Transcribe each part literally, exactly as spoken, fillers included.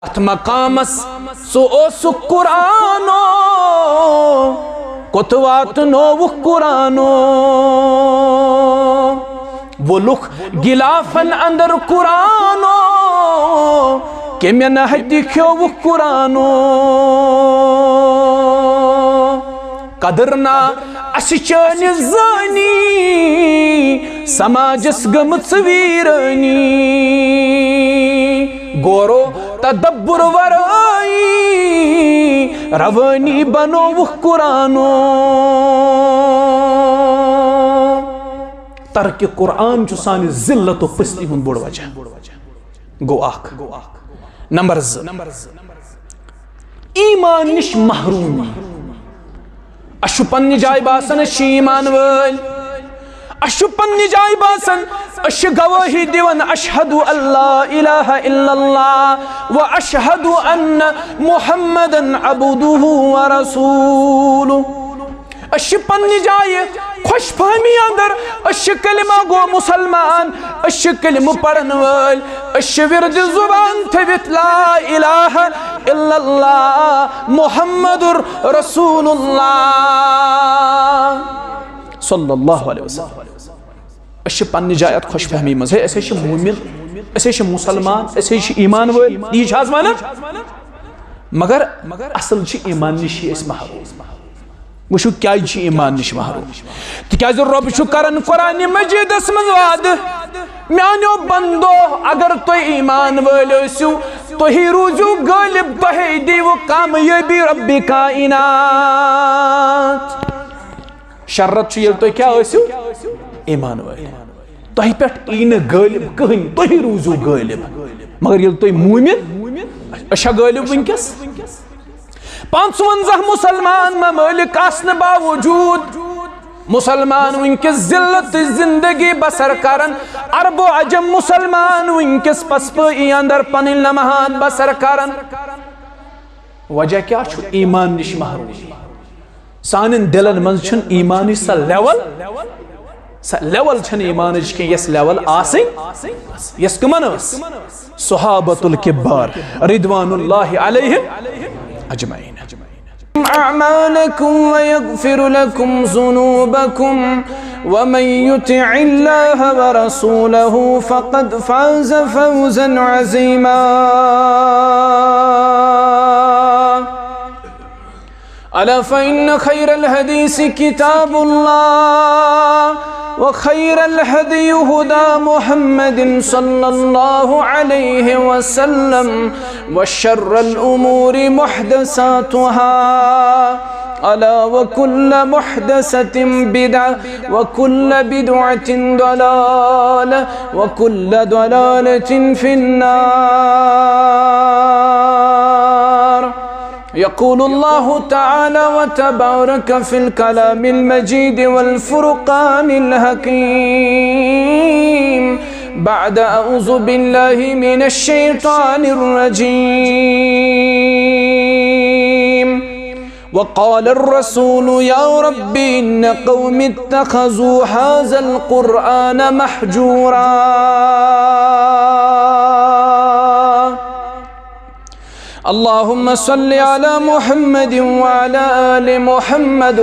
اتھ مقامس ژٕ اوسُکھ قرآنو، کوٚت واتنووُکھ قرآنو؟ وولُکھ غلافن اندر قرآنو، کمہِ نہتہِ کھیووُکھ قرآنو؟ قدر نا اسہِ چٲنہِ زٲنی، سماجس گٔمٕژ ویرٲنی۔ غورو تدبر ورٲیی، روٲنی بنووُکھ قرآنو۔ ترک قرآن چھُ سانہِ ذلت و پستی ہُنٛد بوٚڑ وجہ۔ گوٚو اکھ۔ نمبر زٕ، ایمان نِش محرومی۔ اسہِ چھُ پننہِ جایہِ باسان أسۍ چھِ ایمان وٲلۍ، اسہِ چھُ پننہِ جایہِ باسان أسۍ چھِ گوٲہی دِوان، اشہد ان لا الہ الا اللہ و اشہد ان محمدا عبدہ و رسولہ۔ أسۍ چھِ پننہِ جایہِ خۄش فہمی اندر، أسۍ چھِ کلمہ گو مسلمان، أسۍ چھِ کلمہٕ پرن وٲلۍ، أسۍ چھِ ورد زبان تھٲوِتھ لا الہ الا اللہ محمد رسول اللہ صلی اللہ علیہ وسلم۔ أسۍ چھِ پننہِ جایہِ اتھ خۄش فہمی منٛز، ہے، أسۍ ہے چھِ مومن، أسۍ ہے چھِ مسلمان، أسۍ ہے چھِ ایمان وٲلۍ، یی چھِ حظ ونان؟ مگر اصل چھِ ایمان نِش چھِ أسۍ محروم۔ وٕچھِو کیازِ چھِ ایمان نِش محروم۔ تِکیازِ رۄب چھُ کران قرآن مجیدس منٛز وعدٕ، میانیو بندو، اگر تُہۍ ایمان وٲلۍ ٲسِو، تُہی روٗزِو غٲلب، تۄہے دِیِو کامیٲبی رب کائنات۔ شرط چھُ ییٚلہِ تُہۍ کیٛاہ ٲسِو؟ ایمان وٲلۍ۔ تۄہہِ پٮ۪ٹھ یی نہٕ غٲلب کٕہٕنۍ، تُہی روٗزِو غٲلب۔ مگر ییٚلہِ تُہۍ موٗمِن، أسۍ چھا غٲلب وٕنکیٚس؟ پانٛژوَنزاہ مسلمان ممالک آسنہٕ باوجود مسلمان وٕنکیٚس ذلت زندگی بسر کران، عرب و عجم مسلمان وٕنکیٚس پسپٲیی اندر پنٕنۍ لمحات بسر کران۔ وجہ کیٛاہ چھُ؟ ایمان نِش محرومی۔ سانٮ۪ن دِلن منٛز چھُنہٕ ایمانٕچ سۄ level، سۄ level چھَنہٕ ایمانٕچ کینٛہہ، یۄس level آسٕنۍ، یۄس کٕمن ٲس؟ صحابۃ الکبار رضوان اللہ علیہم اجمعین۔ أعمالكم ويغفر لكم ذنوبكم، ومن يطع الله ورسوله فقد فاز فوزا عظيما. ألا فإن خير الحديث كتاب الله، وخير الهدي هدى محمد صلى الله عليه وسلم، وشر الأمور محدثاتها، ألا وكل محدثة بدعة، وكل بدعة ضلالة، وكل ضلالة في النار. يقول الله تعالى وتبارك في الكلام المجيد والفرقان الحكيم بعد أعوذ بالله من الشيطان الرجيم. وقال الرسول يا رب إن قوم اتخذوا هذا القرآن مهجورا. اللهم صل على محمد وعلى آل محمد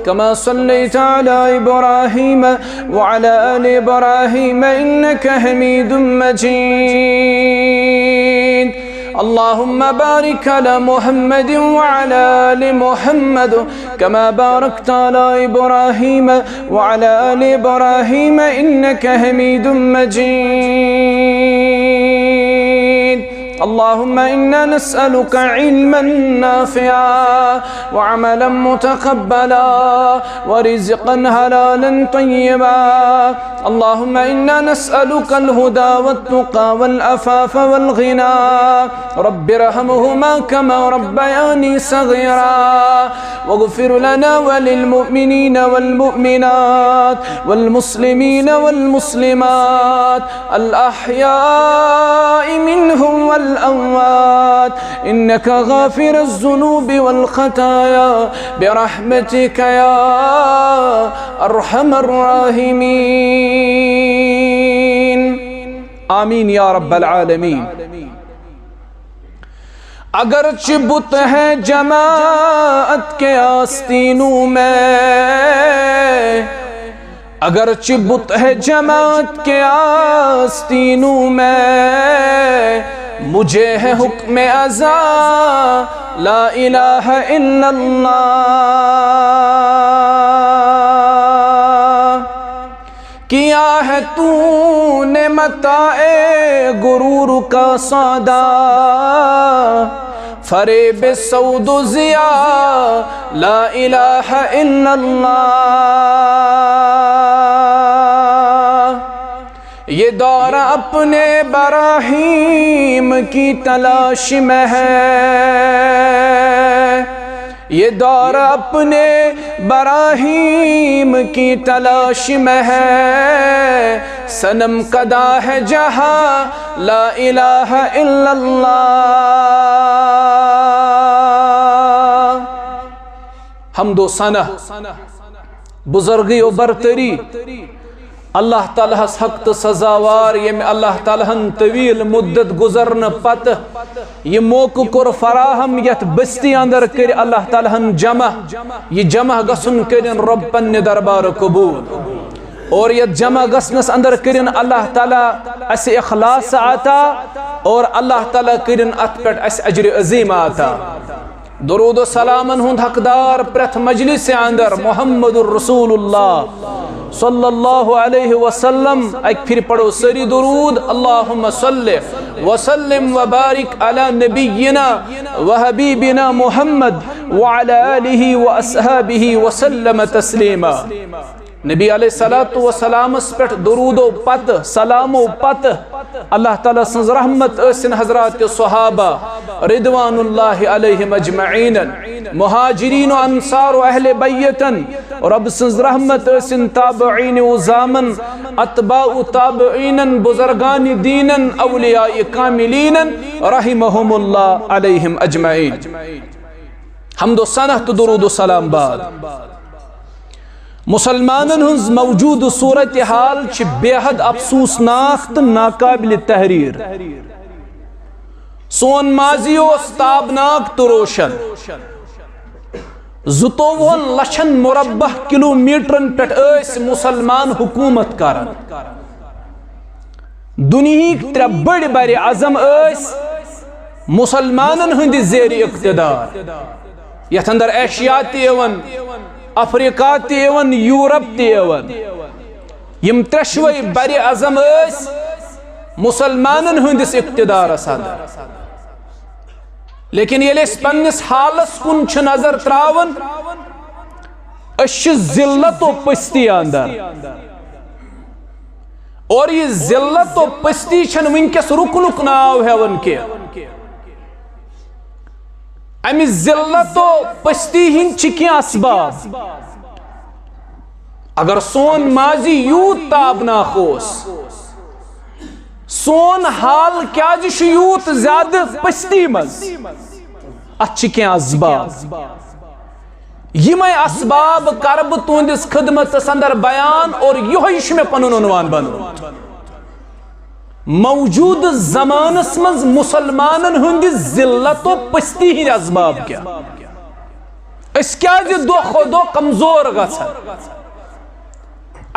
كما صليت على إبراهيم وعلى آل إبراهيم إنك حميد مجيد. اللهم بارك على محمد وعلى آل محمد كما باركت على إبراهيم وعلى آل إبراهيم إنك حميد مجيد. اللهم إنا نسألك علما نافعا وعملا متقبلا ورزقا حلالا طيبا. اللهم إنا نسألك الهدى والتقى والعفاف والغنى. رب ارحمهما كما ربياني صغيرا. واغفر لنا وللمؤمنين والمؤمنات والمسلمين والمسلمات الأحياء منهم والأموات إنك غافر الذنوب والخطايا برحمتك يا أرحم الراحمين. آمين يا رب العالمين. اگرچہ بت ہے جماعت کے آستینوں میں، اگرچہ بت ہے جماعت کے آستینوں میں، مجھے ہے حکم ازاں لا الہ الا اللہ۔ کیا ہے تو نے متاع غرور کا سودا، فریب سود و ضیا لا الہ الا اللہ۔ یہ دور اپنے براہیم کی تلاش میں ہے، یہ دور اپنے براہیم کی تلاش میں ہے، صنم کدا ہے جہاں لا الہ الا اللہ۔ حمد و ثنا، بزرگی و برتری اللہ تعالیٰ ہس حق تہٕ سزاوار، ییٚمہِ اللہ تعالیٰ ہن طویل مدت گزرنہٕ پتہٕ یہِ موقعہٕ کوٚر فراہم، یتھ بستی اندر کٔرۍ اللہ تعالیٰ ہن جمع۔ یہِ جمع گژھُن کٔرِن رۄب پننہِ دربارٕ قبول، اور یتھ جمع گژھنس اندر کٔرِن اللہ تعالیٰ اسہِ اخلاص عطا، اور اللہ تعالیٰ کٔرِن اتھ پٮ۪ٹھ اسہِ اجر عظیم عطا۔ درود و سلامن ہند حقدار پرٛٮ۪تھ مجلس اندر محمد رسول اللہ صلی اللہ علیہ وسلم۔ اکہِ پھرِ پڑھو سٲری درود، اللہم صل وسلم وبارک علی نبینا وحبیبنا محمد وعلی آلہ واصحابہ وسلم تسلیما۔ نبی علیہ الصلوۃ والسلامس پٮ۪ٹھ درودو پتہٕ، سلامو پتہٕ، اللہ تعالیٰ سٕنٛز رحمت ٲسِن حضرات صحابہ رضوان اللہ علیہم اجمعین، مہاجرین و انصار و اہل بیتن، رب سٕنٛز رحمت ٲسِن تابعین و زامن، اتباع و تابعینن، بزرگان دینن، اولیاء کاملینن، رحمہم اللہ علیہم اجمعین۔ حمد و ثنا تہٕ درود و سلام بعد۔ مسلمانن ہٕنٛز موجودٕ صورتحال چھِ بے حد افسوسناک تہٕ ناقابل تحریر۔ سون ماضی اوس تابناک تہٕ روشن۔ زٕتووُہن لچھن مربع کلومیٹرن پٮ۪ٹھ ٲسۍ مسلمان حکومت کران۔ دُنیہٕکۍ ترٛےٚ بٔڑۍ بر اعظم ٲسۍ مسلمانن ہٕنٛدِ زیر اقتدار، یتھ اندر ایشیا تہِ یِوان، افریقہ تہِ یِوان، یورپ تہِ یِوان۔ یِم ترٛٮ۪شوَے بر اعظم ٲسۍ مسلمانن ہٕنٛدِس اقتدارس اندر۔ لیکن ییٚلہِ أسۍ پننِس حالس کُن چھِ نظر تراوان، أسۍ چھِ ذلت و پستی اندر۔ اور یہِ ذلت و پستی چھنہٕ وٕنکیٚس رُکنُک ناو ہٮ۪وان کینٛہہ۔ امہِ ذلت و پستی ہٕنٛدۍ چھِ کینٛہہ اسباب۔ اگر سون ماضی یوٗت تابناک اوس، سون حال کیازِ چھُ یوٗت زیادٕ پستی منٛز؟ اتھ چھِ کینٛہہ اسباب۔ یِمے اسباب کرٕ بہٕ تُہنٛدِس خدمتس اندر بیان، اور یِہوٚے چھُ مےٚ پنُن عنوان بنومُت۔ موجودٕ زمانس منٛز مسلمانن ہٕنٛدِ ذلت و پستی ہٕنٛدۍ اسباب کیٛاہ؟ أسۍ کیٛازِ دۄہ کھۄتہٕ دۄہ کمزور گژھان؟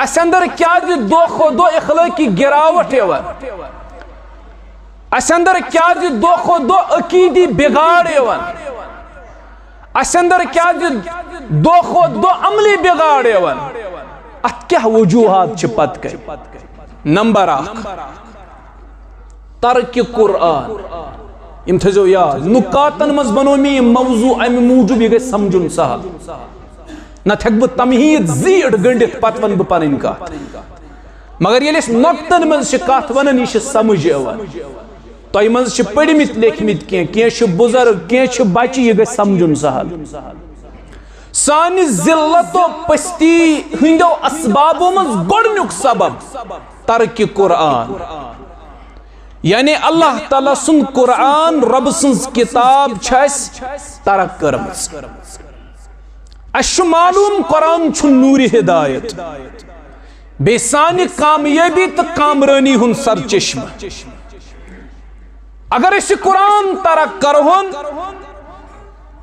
اسہِ اندر کیٛازِ دۄہ کھۄتہٕ دۄہ اخلٲقی گراوٹ یِوان؟ اسہِ اندر کیٛازِ دۄہ کھۄتہٕ دۄہ عقیدی بگاڑ یِوان؟ اسہِ اندر کیٛازِ دۄہ کھۄتہٕ دۄہ عملی بگاڑ یِوان؟ اتھ کیٛاہ وجوہات چھِ پتہٕ کَنۍ؟ نمبر اکھ، ترک قرآن۔ یِم تھٲیزیو یاد، نکاتن منٛز بنوو مےٚ یہِ موضوع امہِ موٗجوٗب، یہِ گژھِ سمجھُن سہل، نتہٕ ہٮ۪کہٕ بہٕ تمہیٖد زیٖٹھ گٔنڈِتھ، پتہٕ ونہٕ بہٕ پنٕنۍ کتھ۔ مگر ییٚلہِ أسۍ نۄقطن منٛز چھِ کتھ ونان، یہِ چھِ سمجھ یِوان۔ تۄہہِ منٛز چھِ پٔرمٕتۍ لیکھمٕتۍ کینٛہہ، کینٛہہ چھِ بُزرگ، کینٛہہ چھِ بچہِ، یہِ گژھِ سمجھُن سہل۔ سانہِ ذلت و پستی ہٕنٛدیو اسبابو منٛز گۄڈٕنیُک سبب ترک قرآن۔ یعنی اللہ تعالیٰ سُنٛد قرآن، رۄبہٕ سٕنٛز کتاب چھِ اَسہِ ترک کٔرمٕژ۔ اَسہِ چھُ معلوم قرآن چھُ نوٗرِ ہدایت، بیٚیہِ سانہِ کامیٲبی تہٕ کامرٲنی ہُنٛد سرچشمہٕ۔ اگر أسۍ یہِ قرآن ترک کرہون،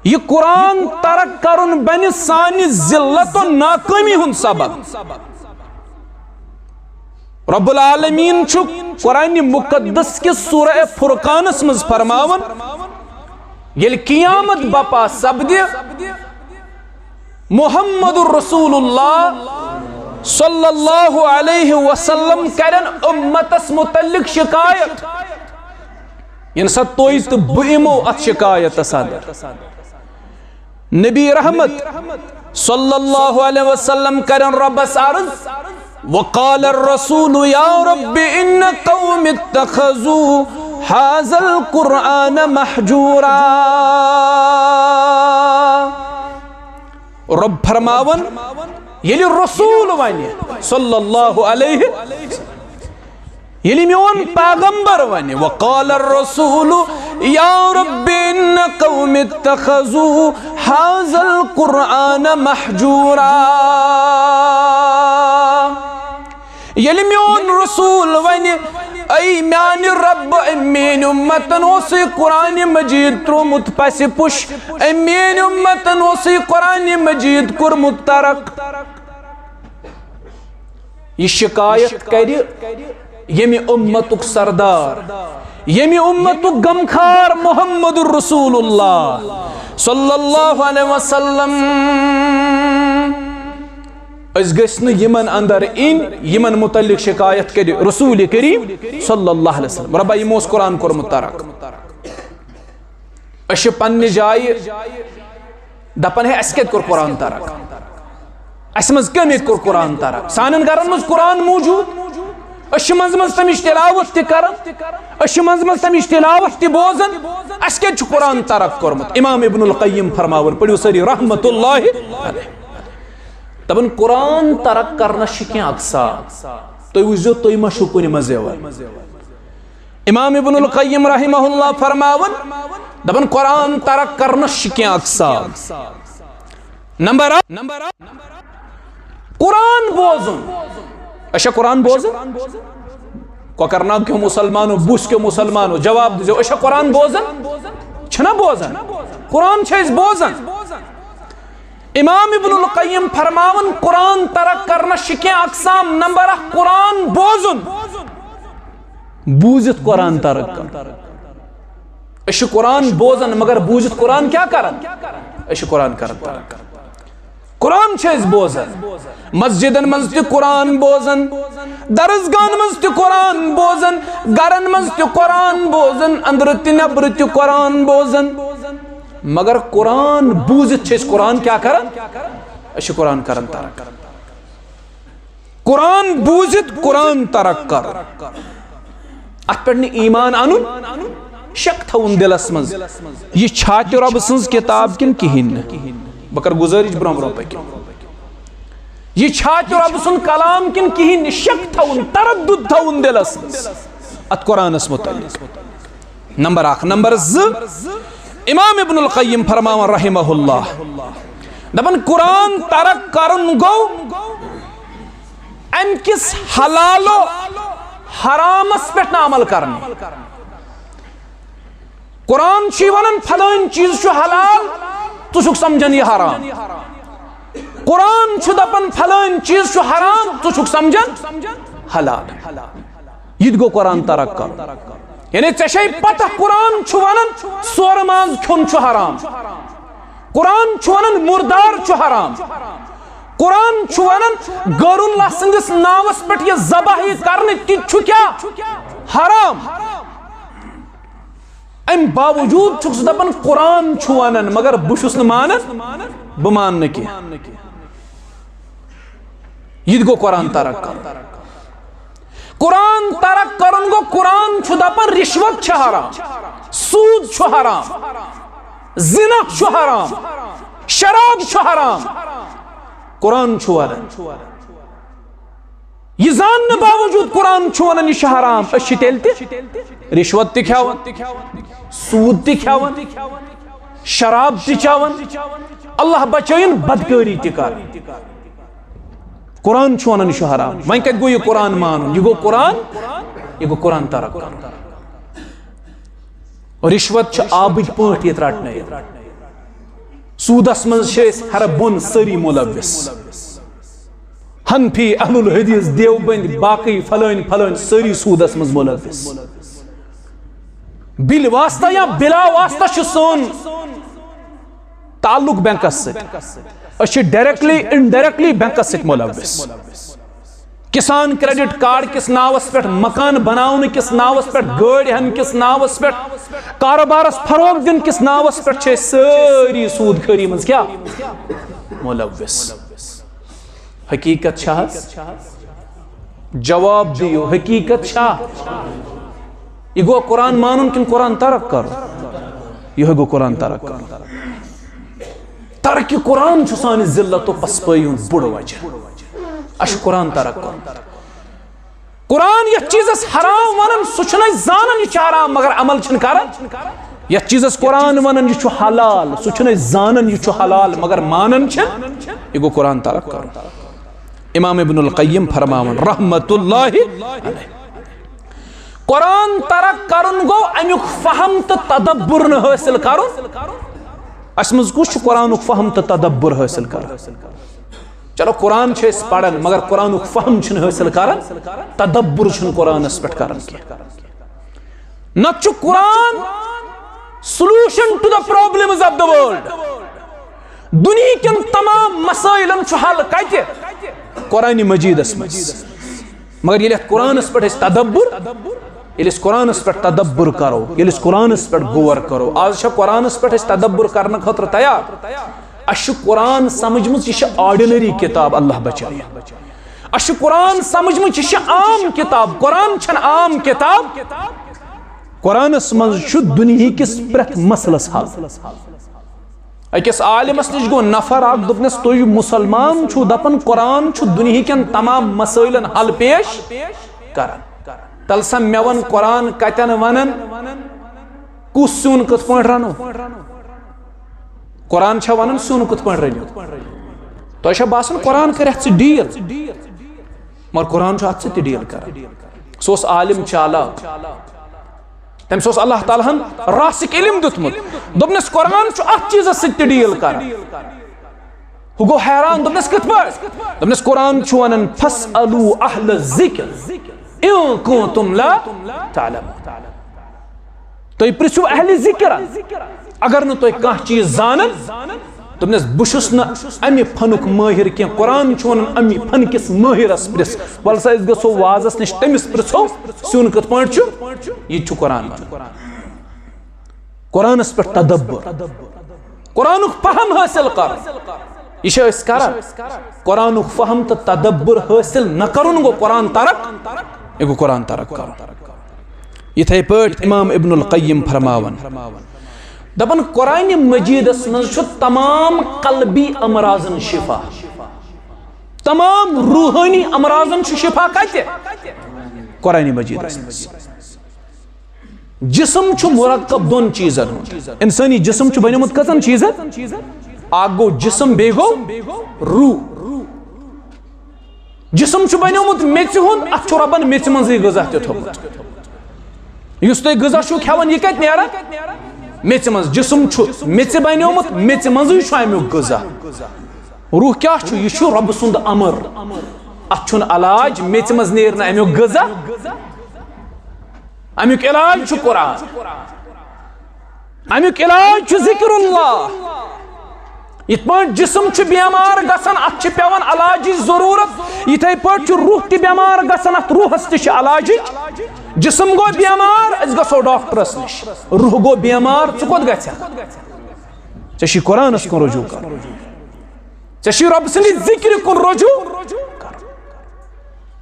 یہِ قرآن ترک کرُن بنہِ سانہِ ذلت و ناکٲمی ہُنٛد سبب۔ رب العالمین چھُ قرآن مقدس کِس سورہ فرقانس منٛز فرماوان، ییٚلہِ قیامت بپا سپدِ، محمد رسول اللہ صلی اللہ علیہ وسلم کرن امتس متعلق شکایت۔ ییٚمہِ ساتہٕ تُہۍ تہٕ بہٕ یِمو اتھ شکایتس اندر، نبی رحمت صلی اللہ علیہ وسلم کرن ربس عرض، وقال الرسول یا رب ان قوم اتخذوا هذا القرآن مهجورا۔ رب فرماون، ییٚلہِ رسول ونہِ صلی اللہ علیہ، ییٚلہِ میون پیغمبر ونہِ، وقال الرسول یا رب ان قوم اتخذوا هذا القرآن مهجورا۔ ییٚلہِ میون رسول ونہِ، اے میانہِ رب، أمۍ میٲنۍ امتن اوس یہِ قرآن مجید تروومُت پسِ پُش، أمۍ میٲنۍ امتن اوس یہِ قرآن مجید کوٚرمُت ترک۔ یہِ شکایت کرِ ییٚمہِ امتُک سردار، ییٚمہِ امتُک غمخار محمد رسول اللہ صلی اللہ علیہ وسلم۔ أسۍ گٔژھۍ نہٕ یِمن اندر اِنۍ، یِمن متعلق شکایت کرِ رسول کریم صلی اللہ علیہ وسلم۔ ربا، یِمو اوس قرآن کوٚرمُت ترک۔ أسۍ چھِ پننہِ جایہِ دپان، ہے، اسہِ کتہِ کوٚر قرآن ترک؟ اسہِ منٛز کٔمۍ ییٚتہِ کوٚر قرآن ترک؟ سانٮ۪ن گرن منٛز قرآن موجود، أسۍ چھِ منٛزٕ منٛزٕ تمِچ تلاوت تہِ کران، أسۍ چھِ منٛزٕ منٛزٕ تمِچ تلاوت تہِ بوزان، اسہِ کتہِ چھُ قرآن ترک کوٚرمُت؟ امام ابن القیم فرماوان، پٔرِو سٲری رحمت اللہ علیہ۔ دپان، قرآن ترک کرنس چھِ کینٛہہ اقسام۔ تُہۍ وٕچھزیو، تُہۍ ما چھِو کُنہِ منٛز یِوان۔ امام ابن القیم رحمہ اللہ فرماوان، دپان، قرآن ترک کرنس چھِ کینٛہہ اقسام۔ نمبر اکھ، قرآن بوزُن۔ أسۍ چھا قرآن بوزان؟ کۄکرناگ کیو مسلمانو، بُس کیو مسلمانو، جواب دیزیو، أسۍ چھا قرآن بوزان؟ چھِنا بوزان؟ قرآن چھِ أسۍ بوزان۔ امام ابن القیم فرماوان، قرآن ترک کرنس چھِ کینٛہہ اقسام۔ نمبر اکھ، قرآن بوزُن، بوٗزِتھ قرآن ترک کرُن۔ أسۍ چھِ قرآن بوزان، مگر بوٗزِتھ قرآن کیٛاہ کران؟ أسۍ چھِ قرآن کران ترک۔ قرآن چھِ أسۍ بوزان، مسجدن منٛز تہِ قرآن بوزان، درسگاہن منٛز تہِ قرآن بوزان، گرن منٛز تہِ قرآن بوزان، أنٛدرٕ تہِ نٮ۪برٕ تہِ قرآن بوزان۔ مگر قرآن بوٗزِتھ چھِ أسۍ قرآن کیٛاہ کران؟ أسۍ چھِ قرآن کران ترک۔ قرآن بوٗزِتھ قرآن ترک کرُن، اتھ پٮ۪ٹھ نہٕ ایمان انُن، شک تھاوُن دلس منٛز، یہِ چھا تہِ رۄبہٕ سٕنٛز کتاب کِنہٕ کِہیٖنۍ نہٕ؟ بہٕ کرٕ گُزٲرِش برونٛہہ برونٛہہ پٔکِو۔ یہِ چھا تہِ رۄبہٕ سُنٛد کلام کِنہٕ کِہیٖنۍ نہٕ؟ شک تھاوُن، تردُد تھاوُن دلس منٛز اتھ قرآنس متعلق۔ نمبر اکھ۔ نمبر زٕ، امام ابن القیم فرماوان رحمہ اللہ، دپان، قرآن ترک کرُن گوٚو امہِ کِس حلال و حرامس پٮ۪ٹھ نہٕ عمل کرنہِ۔ قرآن چھُ یہِ ونان، فلٲنۍ چیٖز چھُ حلال، ژٕ چھُکھ سمجھان یہِ حرام۔ قرآن چھُ دپان، فلٲنۍ چیٖز چھُ حرام، ژٕ چھُکھ سمجھان حلال۔ یہِ تہِ گوٚو قرآن ترک کرُن۔ یعنی ژےٚ چھے پتہ، قرآن چھُ ونان سورٕ ماز کھیوٚن چھُ حرام۔ قرآن چھُ ونان مردار چھُ حرام۔ قرآن چھُ ونان غیر اللہ سٕنٛدِس ناوس پٮ۪ٹھ یہِ ذبح یہِ کرنہٕ تہِ چھُ کیٛاہ؟ حرام۔ امہِ باوجود چھُکھ ژٕ دپان قرآن چھُ ونان، مگر بہٕ چھُس نہٕ مانان، بہٕ مانہٕ نہٕ کینٛہہ۔ یہِ تہِ گوٚو قرآن ترک کرُن۔ قرآن ترک کرُن گوٚو، قرآن چھُ دپان رشوت چھِ حرام، سوٗد چھُ حرام، زنا چھُ حرام، شراب چھُ حرام۔ قرآن چھُ ونان۔ یہِ زاننہٕ باوجود قرآن چھُ ونان یہِ چھُ حرام، أسۍ چھِ تیٚلہِ تہِ رشوت تہِ کھٮ۪وان، سوٗد تہِ کھٮ۪وان، شراب تہِ چٮ۪وان۔ اللہ بچٲیِن بدکٲری تہِ کران۔ قرآن چھُ ونان یہِ چھُ حرام۔ وۄنۍ کتہِ گوٚو یہِ قرآن مانُن؟ یہِ گوٚو قرآن، یہِ گوٚو قرآن ترک کرُن۔ رشوت چھِ آبٕکۍ پٲٹھۍ ییٚتہِ رٹنہٕ یِوان۔ سوٗدس منٛز چھِ أسۍ ہر بۄن سٲری مُلوث۔ حنفی، اہل الحدیث، دیوبند، باقی فلٲنۍ فلٲنۍ سٲری سوٗدس منٛز مُلوث۔ بِل واسطہ یا بِلا واسطہ چھُ سون تعلق بینکس سۭتۍ۔ أسۍ چھِ ڈائریکٹلی انڈائریکٹلی بینکس سۭتۍ مُلوث۔ کسان کریڈٹ کارڈ کِس ناوس پٮ۪ٹھ، مکان بناونہٕ کِس ناوس پٮ۪ٹھ، گٲڑۍ ہن کِس ناوس پٮ۪ٹھ، کاروبارس فروغ دِنہٕ کِس ناوس پٮ۪ٹھ چھِ أسۍ سٲری سوٗد خٲری منٛز کیٛاہ؟ مُلوث۔ حقیقت چھا حظ؟ جواب دِیِو، حقیقت چھا؟ یہِ گوٚو قرآن مانُن کِنہٕ قرآن ترک کرُن؟ یِہوٚے گوٚو قرآن ترک کرُن۔ ترک قرآن چھُ سانہِ ذلت و پسپٲیی ہُنٛد بوٚڑ وجہ۔ اَسہِ چھُ قرآن ترک کرُن۔ قرآن یَتھ چیٖزس حرام وَنان، سُہ چھُنہٕ أسۍ زانان یہِ چھُ حرام، مگر عمل چھِنہٕ کران۔ یَتھ چیٖزس قرآن وَنان یہِ چھُ حلال، سُہ چھُنہٕ أسۍ زانان یہِ چھُ حلال، مگر مانان چھِ، یہِ گوٚو قرآن ترک کرُن۔ امام ابن القیم فرماوان رحمت اللہ علیہ، قرآن ترک کرُن گوٚو امیُک فہم تہٕ تدبر نہٕ حٲصِل کرُن۔ اَسہِ منٛز کُس چھُ قرآنُک فہم تہٕ تدبر حٲصِل کران؟ چلو، قرآن چھِ أسۍ پران، مگر قرآنُک فہم چھِنہٕ حٲصِل کران، تدبر چھُنہٕ قرآنس پٮ۪ٹھ کران کینٛہہ۔ نتہٕ چھُ قرآن solution to the problems of the world۔ دُنیہکٮ۪ن تمام مسٲیلن چھُ حل کتہِ؟ قرآن مجیدس منٛز۔ مگر ییٚلہِ اتھ قرآنس پٮ۪ٹھ أسۍ تدبر، ییٚلہِ أسۍ قرآنس پٮ۪ٹھ تدبر کرو، ییٚلہِ أسۍ قرآنس پٮ۪ٹھ غور کرو، آز چھا قرآنس پٮ۪ٹھ أسۍ تدبر کرنہٕ خٲطرٕ تیار؟ اَسہِ چھُ قرآن سمجھمٕژ، یہِ چھِ ordinary کتاب، اللہ بچٲیِن۔ اَسہِ چھُ قرآن سمجھمٕژ، یہِ چھِ عام کتاب۔ قرآن چھَنہٕ عام کتاب۔ قرآنس منٛز چھُ دُنیہکِس پرٛٮ۪تھ مسلس حل۔ أکِس عالمس نِش گوٚو نفر اکھ، دوٚپنس، "تُہۍ مسلمان چھِو، دپان قرآن چھُ دُنیہکٮ۪ن تمام مسٲیلن حل پیش کران۔ تلہٕ سا مےٚ وَن، قرآن کتٮ۪ن ونان، کُس سیُن کِتھ پٲٹھۍ رنو؟" قرآن چھا ونان سیُن کِتھ پٲٹھۍ رٔنِو؟ تۄہہِ چھا باسان قرآن کرِ اتھ سۭتۍ deal؟ مگر قرآن چھُ اتھ سۭتۍ تہِ deal کران۔ سُہ اوس عالم چالاک، تٔمِس اوس اللہ تعالیٰ ہن راسِک علم دیُتمُت۔ دوٚپنس، "قرآن چھُ اتھ چیٖزس سۭتۍ تہِ deal کران۔" ہُہ گوٚو حیران، دوٚپنس، "کِتھ پٲٹھۍ؟" دوٚپنس، "قرآن چھُ ونان، 'فاسألوا اہل الذکر ان کنتم لا تعلمون۔" تُہۍ پرٛژھِو اہلِ ذِکر، اگر نہٕ تُہۍ کانٛہہ چیٖز زانان۔ دوٚپنس، "بہٕ چھُس نہٕ امہِ فنُک مٲہِر کینٛہہ، قرآن چھُ ونان امہِ فن کِس مٲہِرس پرٛژھ۔ ولہٕ سا أسۍ گژھو وازس نِش، تٔمِس پرٛژھو سیُن کِتھ پٲٹھۍ چھُ، یہِ تہِ چھُ قرآن ونان۔" قرآنس پٮ۪ٹھ تدبر، قرآنُک فہم حٲصِل کرُن، یہِ چھِ أسۍ کران۔ قرآنُک فہم تہٕ تدبر حٲصِل نہ کرُن گوٚو قرآن ترک، یہِ گوٚو قرآن ترک کرُن۔ یِتھے پٲٹھۍ امام ابن القیم فرماوان، دپان، قرآن مجیدس منٛز چھُ تمام قلبی امراضن شفا، تمام روحٲنی امراضن چھُ شفا کتہِ؟ قرآن مجیدس منٛز۔ جسم چھُ مرکب دۄن چیٖزن ہُنٛد۔ انسٲنی جسم چھُ بنیومُت کٔژن چیٖزن؟ اکھ گوٚو جسم، بیٚیہِ گوٚو روح۔ جسم چھُ بنیومُت میٚژِ ہُنٛد، اتھ چھُ رۄبن میٚژِ منٛزٕے غذا تہِ تھوٚومُت۔ یُس تُہۍ غذا چھِو کھٮ۪وان، یہِ کتہِ نیران؟ میٚژِ منٛز۔ جسم چھُ میٚژِ بنیومُت، میٚژِ منٛزٕے چھُ امیُک غذا۔ روح کیٛاہ چھُ؟ یہِ چھُ رۄبہٕ سُنٛد امر۔ اتھ چھُنہٕ علاج، میٚژِ منٛز نیرِ نہٕ امیُک غذا۔ امیُک علاج چھُ قرآن۔ امیُک علاج چھُ ذکر اللہ۔ یِتھ پٲٹھۍ جسم چھُ بیمار گژھان، اتھ چھِ پٮ۪وان علاجٕچ ضروٗرت، یِتھے پٲٹھۍ چھُ روح تہِ بیمار گژھان، اتھ روحس تہِ چھِ علاجٕچ۔ جسم گوٚو بیمار، أسۍ گژھو ڈاکٹرس نِش۔ روح گوٚو بیمار، ژٕ کوٚت گژھکھ؟ ژےٚ چھُے قرآنس کُن رجوع کرُن۔ ژےٚ چھُے رۄب سٕنٛدِ ذِکرِ کُن رجوع کرُن۔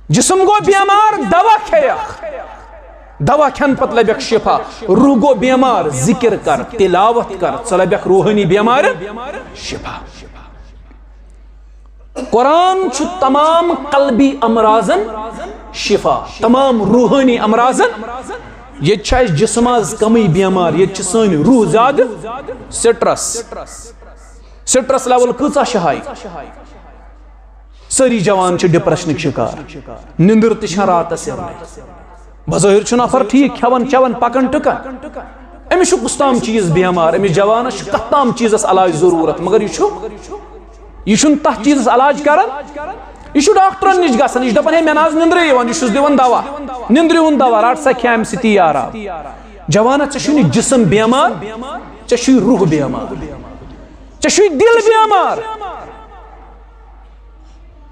جسم گوٚو بیمار، دوا کھیٚیَکھ۔ دوا کھٮ۪نہٕ پتہٕ لبیکھ شفا۔ روح گوٚو بیمار، ذکر کر، تلاوت کر، ژٕ لبیکھ روحٲنی بیمارِ شفا۔ قرآن چھُ تمام قلبی امراضن شفا، تمام روحٲنی امراضن۔ ییٚتہِ چھُ اَسہِ جسم از کمٕے بیمار، ییٚتہِ چھِ سٲنۍ روح زیادٕ سٹرس۔ سٹرس لیول کۭژاہ چھِ ہاے؟ سٲری جوان چھِ ڈپریشنٕکۍ شکار، نِندٕر تہِ چھےٚ راتس یِوان۔ بظٲہر چھُ نفر ٹھیٖک، کھٮ۪وان چٮ۪وان پکان ٹُکان، أمِس چھُ کُس تام چیٖز بٮ۪مار، أمِس جوانَس چھُ کَتھ تام چیٖزَس علاج ضروٗرت، مگر یہِ چھُ، یہِ چھُنہٕ تَتھ چیٖزَس علاج کران۔ یہِ چھُ ڈاکٹرَن نِش گژھان، یہِ چھُ دَپان، "ہے، مےٚ نہ حظ نِندرٕے یِوان، یہِ چھُس دِوان دوا، نِندرِ ہُنٛد دوا، رَٹ سا، کھےٚ اَمہِ سۭتی یہِ آرام۔" جوانا، ژےٚ چھُے نہٕ جسم بٮ۪مار، ژےٚ چھُے روح بٮ۪مار، ژےٚ چھُے دِل بٮ۪مار۔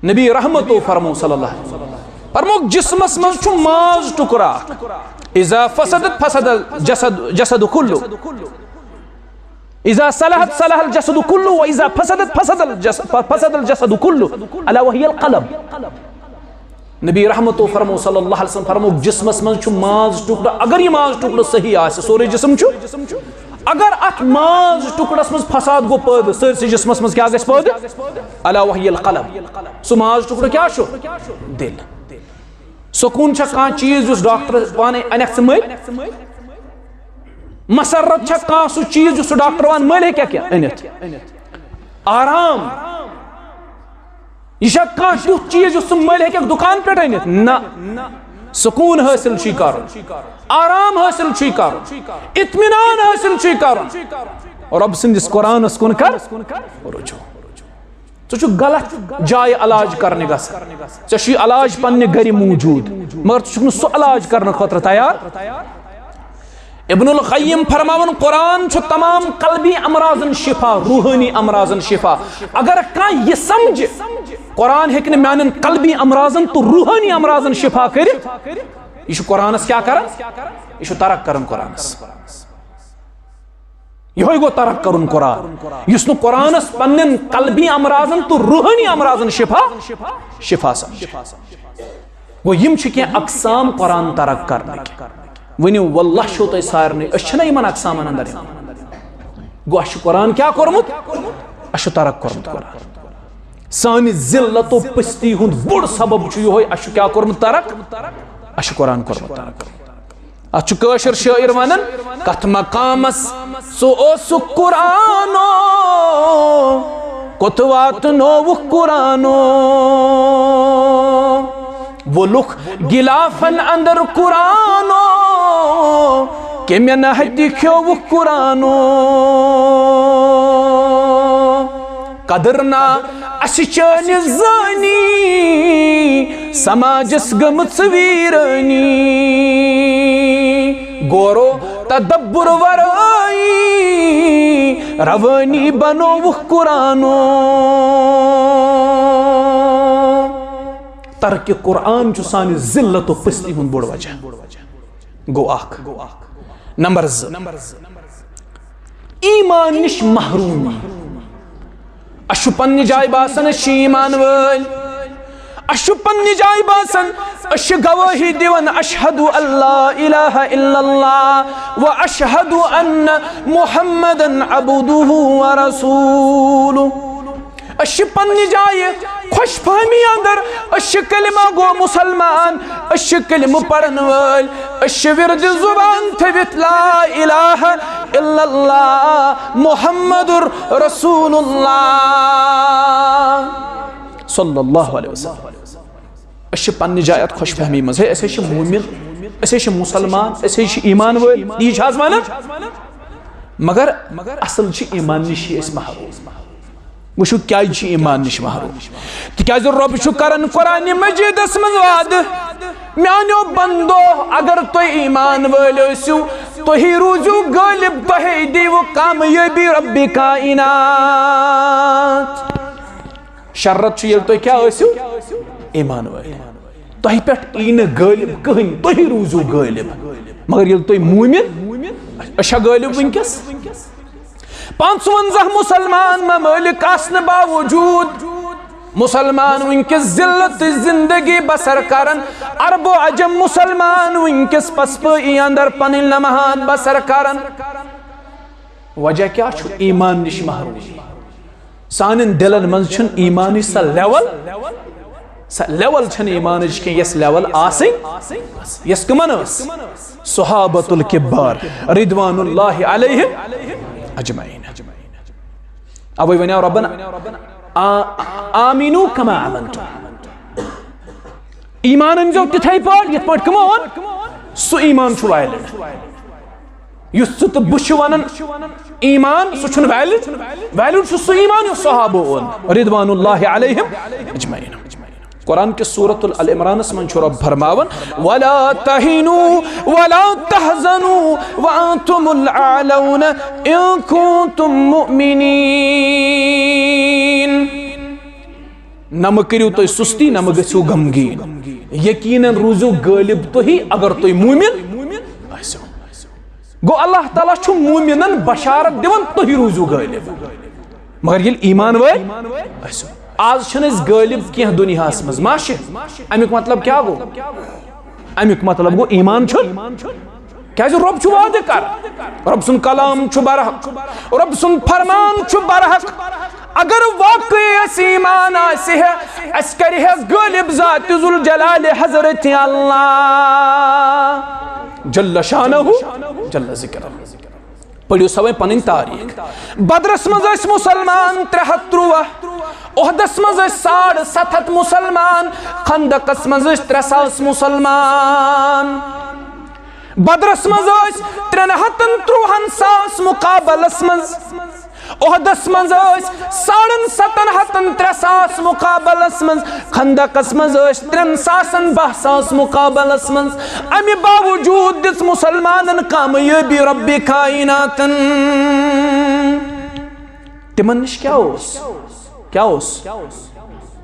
نبی رحمتو فرمو صلی اللہ علیہ وسلم، فرموک، جسمس منٛز چھُ ماز ٹُکرٕ اکھ۔ اذا فسدت فسد الجسد، جسد کلو۔ اذا صلحت صلح الجسد کلو، و اذا فسدت فسد الجسد، فسد الجسد کلو، الا وهي القلب۔ نبی رحمتو فرمو صلی اللہ علیہ وسلم، فرموک، جسمس منٛز چھُ ماز ٹُکرٕ، اگر یہِ ماز ٹُکرٕ صحیح آسہِ، سورُے جسم چھُ، اگر اتھ ماز ٹُکرس منٛز فساد گوٚو پٲدٕ، سٲرسٕے جسمس منٛز کیٛاہ گژھِ پٲدٕ؟ الا وهي القلب۔ سُہ ماز ٹُکرٕ کیٛاہ چھُ؟ دِل۔ سکوٗن چھا کانٛہہ چیٖز یُس ڈاکٹر پانے انکھ ژٕ مٔلۍ؟ مسرت چھا کانٛہہ سُہ چیٖز یُس سُہ ڈاکٹر وان مٔلۍ ہیٚکہِ کینٛہہ أنِتھ؟ آرام۔ یہِ چھا کانٛہہ تیُتھ چیٖز یُس ژٕ مٔلۍ ہیٚککھ دُکان پٮ۪ٹھ أنِتھ؟ نہ۔ سکوٗن حٲصِل چھُے کرُن، آرام حٲصِل چھُے کرُن، اطمینان حٲصِل چھُے کرُن۔ رۄب سٕنٛدِس قرآنس کُن کر رجوع۔ ژٕ چھُکھ غلط جایہِ علاج کرنہِ گژھان۔ ژےٚ چھُے علاج پننہِ گرِ موجود، مگر ژٕ چھُکھ نہٕ سُہ علاج کرنہٕ خٲطرٕ تیار۔ ابن القیم فرماوان، قرآن چھُ تمام قلبی امراضن شفا، روحانی امراضن شفا۔ اگر کانٛہہ یہِ سمجھِ، قرآن ہیٚکہِ نہٕ میانٮ۪ن قلبی امراضن تہٕ روحانی امراضن شفا کٔرِتھ، یہِ چھُ قرآنس کیٛاہ کران؟ یہِ چھُ ترک کران قرآنس۔ یِہوٚے گوٚو ترک کرُن قرآن۔ یُس نہٕ قرآنس پننٮ۪ن قلبی امراضن تہٕ روحانی امراضن شفا، شفا سمجھِ۔ گوٚو، یِم چھِ کینٛہہ اقسام قرآن ترک کرنٕکۍ۔ ؤنِو، واللہ چھُو تۄہہِ سارنٕے، أسۍ چھِنہ یِمن اقسامن اندر یِوان؟ گوٚو، اَسہِ چھُ قرآن کیٛاہ کوٚرمُت؟ اَسہِ چھُ ترک کوٚرمُت قرآن۔ سانہِ ذلت و پستی ہُنٛد بوٚڑ سبب چھُ یِہوٚے، اَسہِ چھُ کیٛاہ کوٚرمُت ترک؟ اَسہِ چھُ قرآن کوٚرمُت ترک۔ اتھ چھُ کٲشُر شٲعر ونان، کتھ مقامس ژٕ اوسُکھ قرآنو، کوٚت واتنووُکھ قرآنو؟ وولُکھ غلافن اندر قرآنو، کمہِ نہتہِ کھیووُکھ قرآنو؟ قدر نا اسہِ چٲنہِ زٲنی، سماجس گٔمٕژ ویرٲنی۔ غورو تدبر ورٲیی، روٲنی بنووُکھ قرآنو۔ ترک قرآن چھُ سانہِ ذلت و پستی ہُنٛد بوٚڑ وجہ۔ گوٚو اکھ۔ نمبر زٕ، ایمان نِش محرومی۔ اَسہِ چھُ پننہِ جایہِ باسان أسۍ چھِ ایمان وٲلۍ، اَسہِ چھُ پننہِ جایہِ باسان أسۍ چھِ گوٲہی دِوان، اشہد ان لا الہ الا اللہ و اشہد ان محمدن عبدہ و رسولہ۔ أسۍ چھِ پننہِ جایہِ خۄش فہمی اندر، أسۍ چھِ کلمہ گو مسلمان، أسۍ چھِ کلمہ پرن وٲلۍ، أسۍ چھِ ورد زبان تھٲوِتھ لا الہ الا اللہ محمد رسول اللہ صلی اللہ علیہ وسلم۔ أسۍ چھِ پننہِ جایہِ اتھ خۄش فہمی منٛز، ہے، أسۍ ہے چھِ مومن، أسۍ ہے چھِ مسلمان، أسۍ ہے چھِ ایمان وٲلۍ، یی چھِ حظ ونان؟ مگر اصل چھِ ایمان نِش چھِ أسۍ محروم۔ وٕچھِو کیازِ چھِ ایمان نِش محروم۔ تِکیازِ رۄب چھُ کران قرآنِ مجیدس منٛز وعدٕ، میانیو بندو، اگر تُہۍ ایمان وٲلۍ ٲسِو، تُہی روٗزِو غٲلب، تۄہے دِیِو کامیٲبی رب کائنات۔ شرط چھُ ییٚلہِ تُہۍ کیٛاہ ٲسِو؟ ایمان وٲلۍ۔ تۄہہِ پٮ۪ٹھ یی نہٕ غٲلب کٕہٕنۍ، تُہی روٗزِو غٲلب۔ مگر ییٚلہِ تُہۍ موٗمِن، أسۍ چھا غٲلب وٕنکیٚس؟ پانٛژوَنزاہ مسلمان ممالک آسنہٕ باوجود مسلمان وٕنکیٚس ذلت زندگی بسر کران، عرب و عجم مسلمان وٕنکیٚس پسپٲیی اندر پنٕنۍ لمحات بسر کران۔ وجہ کیٛاہ چھُ؟ ایمان نِش محرومی۔ سانٮ۪ن دِلن منٛز چھُنہٕ ایمانٕچ سۄ level، سۄ level چھَنہٕ ایمانٕچ کینٛہہ، یۄس level آسٕنۍ، یۄس کٕمن ٲس؟ صحابۃ الکبار رضوان اللہ علیہم اجمعین۔ اوے ونیو رۄبن، آ-، آمینو کما آمنتم۔ ایمان أنزیو تِتھے پٲٹھۍ یِتھ پٲٹھۍ کٕمو اوٚن۔ سُہ ایمان چھُ valid۔ یُس ژٕ تہٕ بہٕ چھِ وَنان ایمان، سُہ چھُنہٕ ویلڈ۔ ویلڈ چھُ سُہ ایمان یُس صحابو اوٚن، رضوان اللہ علیہم اجمعین۔ قرآن کِس سورۃ ال عمرانس منٛز چھُ رب فرماوان، "ولا تهنوا ولا تحزنوا وانتم الاعلون ان كنتم مؤمنين۔" نہ مہ کٔرِو تُہۍ سُستی، نہ مہ گٔژھِو غمگیٖن۔ یقیناً روٗزِو غٲلب تُہی اگر تُہۍ مومن ٲسِو۔ گوٚو، اللہ تعالیٰ چھُ مومنن بشارت دِوان، تُہۍ روٗزِو غٲلب۔ مگر ییٚلہِ ایمان وٲلۍ ٲسِو۔ آز چھِنہٕ أسۍ غٲلب کینٛہہ دُنیاہس منٛز، ما چھِ؟ اَمیُک مطلب کیٛاہ گوٚو؟ اَمیُک مطلب گوٚو، ایمان چھُ، کیٛازِ رۄب چھُ وعدٕ کران، رۄب سُنٛد کلام چھُ برحق، رۄب سُنٛد فرمان چھُ برحق۔ اگر واقعی اَسہِ ایمان آسہِ ہے، اَسہِ کرِ ہے غٲلب ذات ذوالجلال حضرت اللہ جل شانہ جل ذکرہ۔ پٔرِو سا وۄنۍ پنٕنۍ تاریخ۔ بدرس منٛز ٲسۍ مسلمان ترٛےٚ ہتھ ترٛواہ، احدس منٛز ٲسۍ ساڑ ستھ ہتھ مسلمان، خندقس منٛز ٲسۍ ترٛےٚ ساس مسلمان۔ بدرس منٛز ٲسۍ ترٛٮ۪ن ہتن ترٛوہن ساس مقابلس منٛز، احدس منٛز ٲسۍ ساڑن ستن ہتن ترٛےٚ ساس مقابلس منٛز، خندقس منٛز ٲسۍ ترٛٮ۪ن ساسن باہ ساس مقابلس منٛز۔ امہِ باوجود دِژ مسلمانن کامیٲبی رب کائناتن۔ تِمن نِش کیٛاہ اوس؟ کیٛاہ اوس؟